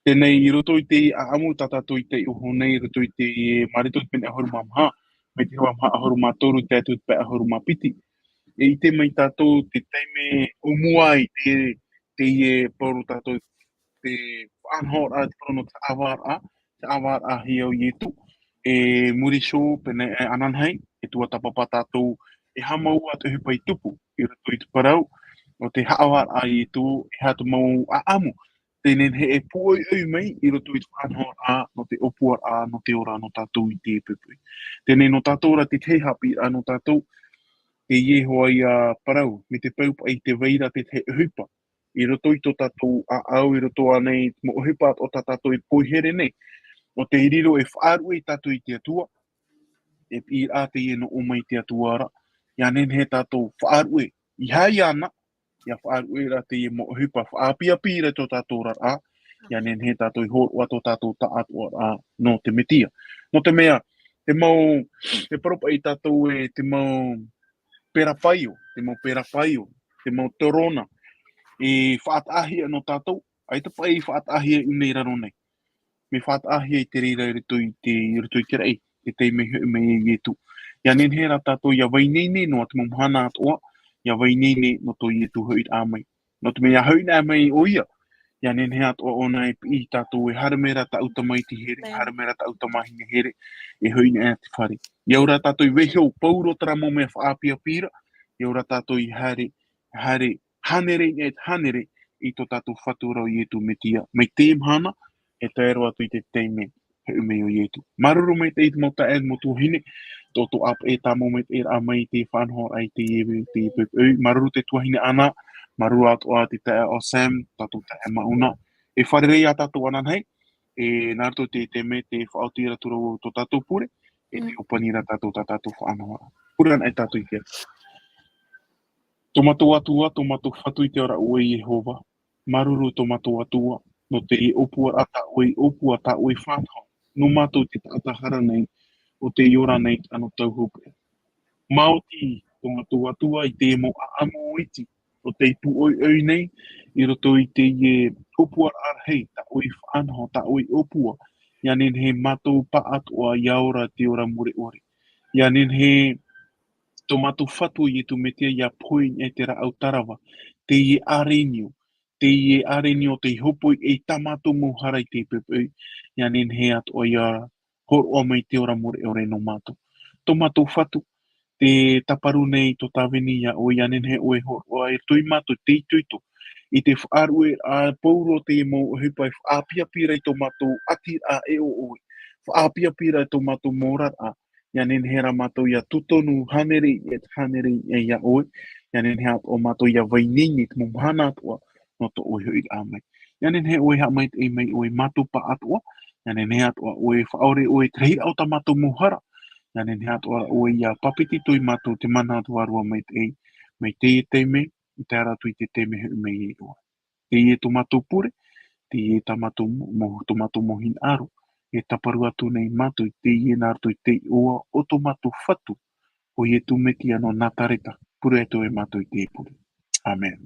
Teie nei, i roto i te ʻāʻamu tā tātou i taiʻo nei, i roto i te Mareko pene ʻahuru mā maha, mai te ʻīrava maha ʻahuru mā toru, tae atu i te pae ʻahuru mā piti. E ʻite mai tātou te taime ʻōmua i te, teie parau tātou te faʻanahoraʻa, te parau nō te haʻavāraʻa, te haʻavāraʻahia ʻo Ietu, e muri iho, pēnei, e, ananahi, e tuatāpapa tātou, e aha mau ā te ʻohipa i tupu, i roto i te parau, nō te haʻavāraʻa a Ietu, e aha te mau ʻāʻamu, tē nehenehe e pūʻoiʻoi mai, i roto i te faʻanahoraʻa, nō te ʻōpuaraʻa, nō te ora, nō tātou i teie poʻipoʻi. Teie nei nō tātou ra te tahi haʻapiʻiraʻa nō tātou, teie hoʻi ā parau, mai te peu paʻi tē vai ra te tahi ʻohipa, i roto i tō tātou ʻāʻau, i roto ānei i te mau ʻohipa o tā tātou e poihere nei, ʻo tē riro e faʻaruʻe tātou i te Atua, e piʻiraʻa teie nō ʻō mai te Atua ra, ʻia nehenehe tātou faʻaruʻe, i haere ana, ʻia faʻaruʻe ra teie mau ʻohipa faʻaʻapiʻapi ra tō tātou oraraʻa, Ia nehenehe tātou i hōroʻa tō tātou taʻatoʻaraʻa nō te Metia. Nō te mea, te mau, te parau paʻi tātou e te mau perapaio, te mau perapaio, te mau torona, e faʻataʻahia nō tātou, ʻaita paʻi i faʻataʻahia i ʻū nei raro nei. Mea faʻataʻahia i te reira i roto i te, i roto i te raʻi, te taime i hoʻi mai ai Ietu. Ia nehenehe rā tātou ia vai ineine noa te mau mahana atoʻa, ia vai ineine nō tō Ietu hoʻiraʻa mai. Nō te mea ia hoʻi noa mai ʻoia, ia nehenehe atoʻa ʻōna e piʻi iā tātou e haere mai rā tāʻu tamaiti here, haere mai rā tāʻu tamahine here, e hoʻi noa te fare. Ia au rā tātou i vaiiho pauroa terā mau mea faʻaapiapi ra, ia au rā tātou i haere, haere, hānere i te hānere i tō tātou Fatu ra ʻo Ietu Metia. Mai te mahana, e tae roa atu i te taime, hoʻi mai ʻo Ietu. Māuruuru maitaʻi i te mau taeaʻe, mau tuahine, tō tō ʻāpeʻe tāmau maitaʻi ra mai te faʻanahoraʻa i te, te, te, māuruuru te tuahine Ana, māuruuru atoʻa te taeaʻe ʻo Sam, tātou taeaʻe Mauna. E fārerei ā tātou ananahi, e nā roto i te taime te faʻaoti ra atu ra tō tātou pure, e te ʻōpani ra tātou tā tātou faʻanahoraʻa. Pure ana e tātou i te Tō mātou Atua, tō mātou Fatu i te ao ra ʻoe Iehova. Māuruuru tō mātou Atua, nō te ʻōpuaraʻa tā ʻoe i ʻōpua, tā ʻoe i faʻanaho nō mātou te taʻata hara nei, ʻo tei ora nei i te anotau hopeʻa. Maoti tō mātou Atua i te mau ʻāʻamu iti, ʻo tei pūʻoiʻoi nei, i roto i teie ʻōpuaraʻa rahi, tā ʻoe i faʻanaho, tā ʻoe i ʻōpua, ia nehenehe mātou pāʻatoʻa ia ora te ora mure ʻore. Ia nehenehe tō mātou Fatu ʻo Ietu Metia ia pohe i te rāʻau tarava, teie ʻārenio, teie ʻārenio tei hopoi i tā mātou mau hara i te poʻipoʻi, ia nehenehe atoʻa ia hōroʻa mai te ora mure ʻore nō mātou. Tō mātou Fatu, tē tāparu nei tō tāvini iā ʻoe, ia nehenehe ʻoe e hōroʻa i roto ia mātou te itoito, i te faʻaruʻeraʻa pauroa teie mau ʻohipa e faʻaapiapi ra i tō mātou ʻatiraʻa e ʻo ʻoe, faʻaapiapi ra i tō mātou mau oraraʻa, ia nehenehe rā mātou ia tūtonu hānere i te hānere iā ʻoe, ia nehenehe atoʻa mātou ia vai ineine i te mau mahana atoʻa, nō tō ʻoe hoʻiraʻa mai. Ia nehenehe ʻoe e haʻamaitaʻi mai ʻoe ia mātou pāʻatoʻa, ia nehenehe atoʻa ʻoe e faʻaʻore ʻoe i te rahiraʻa o tā mātou mau hara, ia nehenehe atoʻa ʻoe ia pāpetito ia mātou te mana o te Vārua Maitaʻi, mai teie taime, i tae ra atu i te taime hoʻi mai ai ʻoe. Teie tō mātou pure, teie tā mātou mo-, mo-, tō mātou mau hinaʻaro, e tāparu atu nei mātou i teie nā roto i te iʻoa o tō mātou Fatu, ʻo Ietu Metia nō Nazareta, pure atu e mātou i te pure. Amen.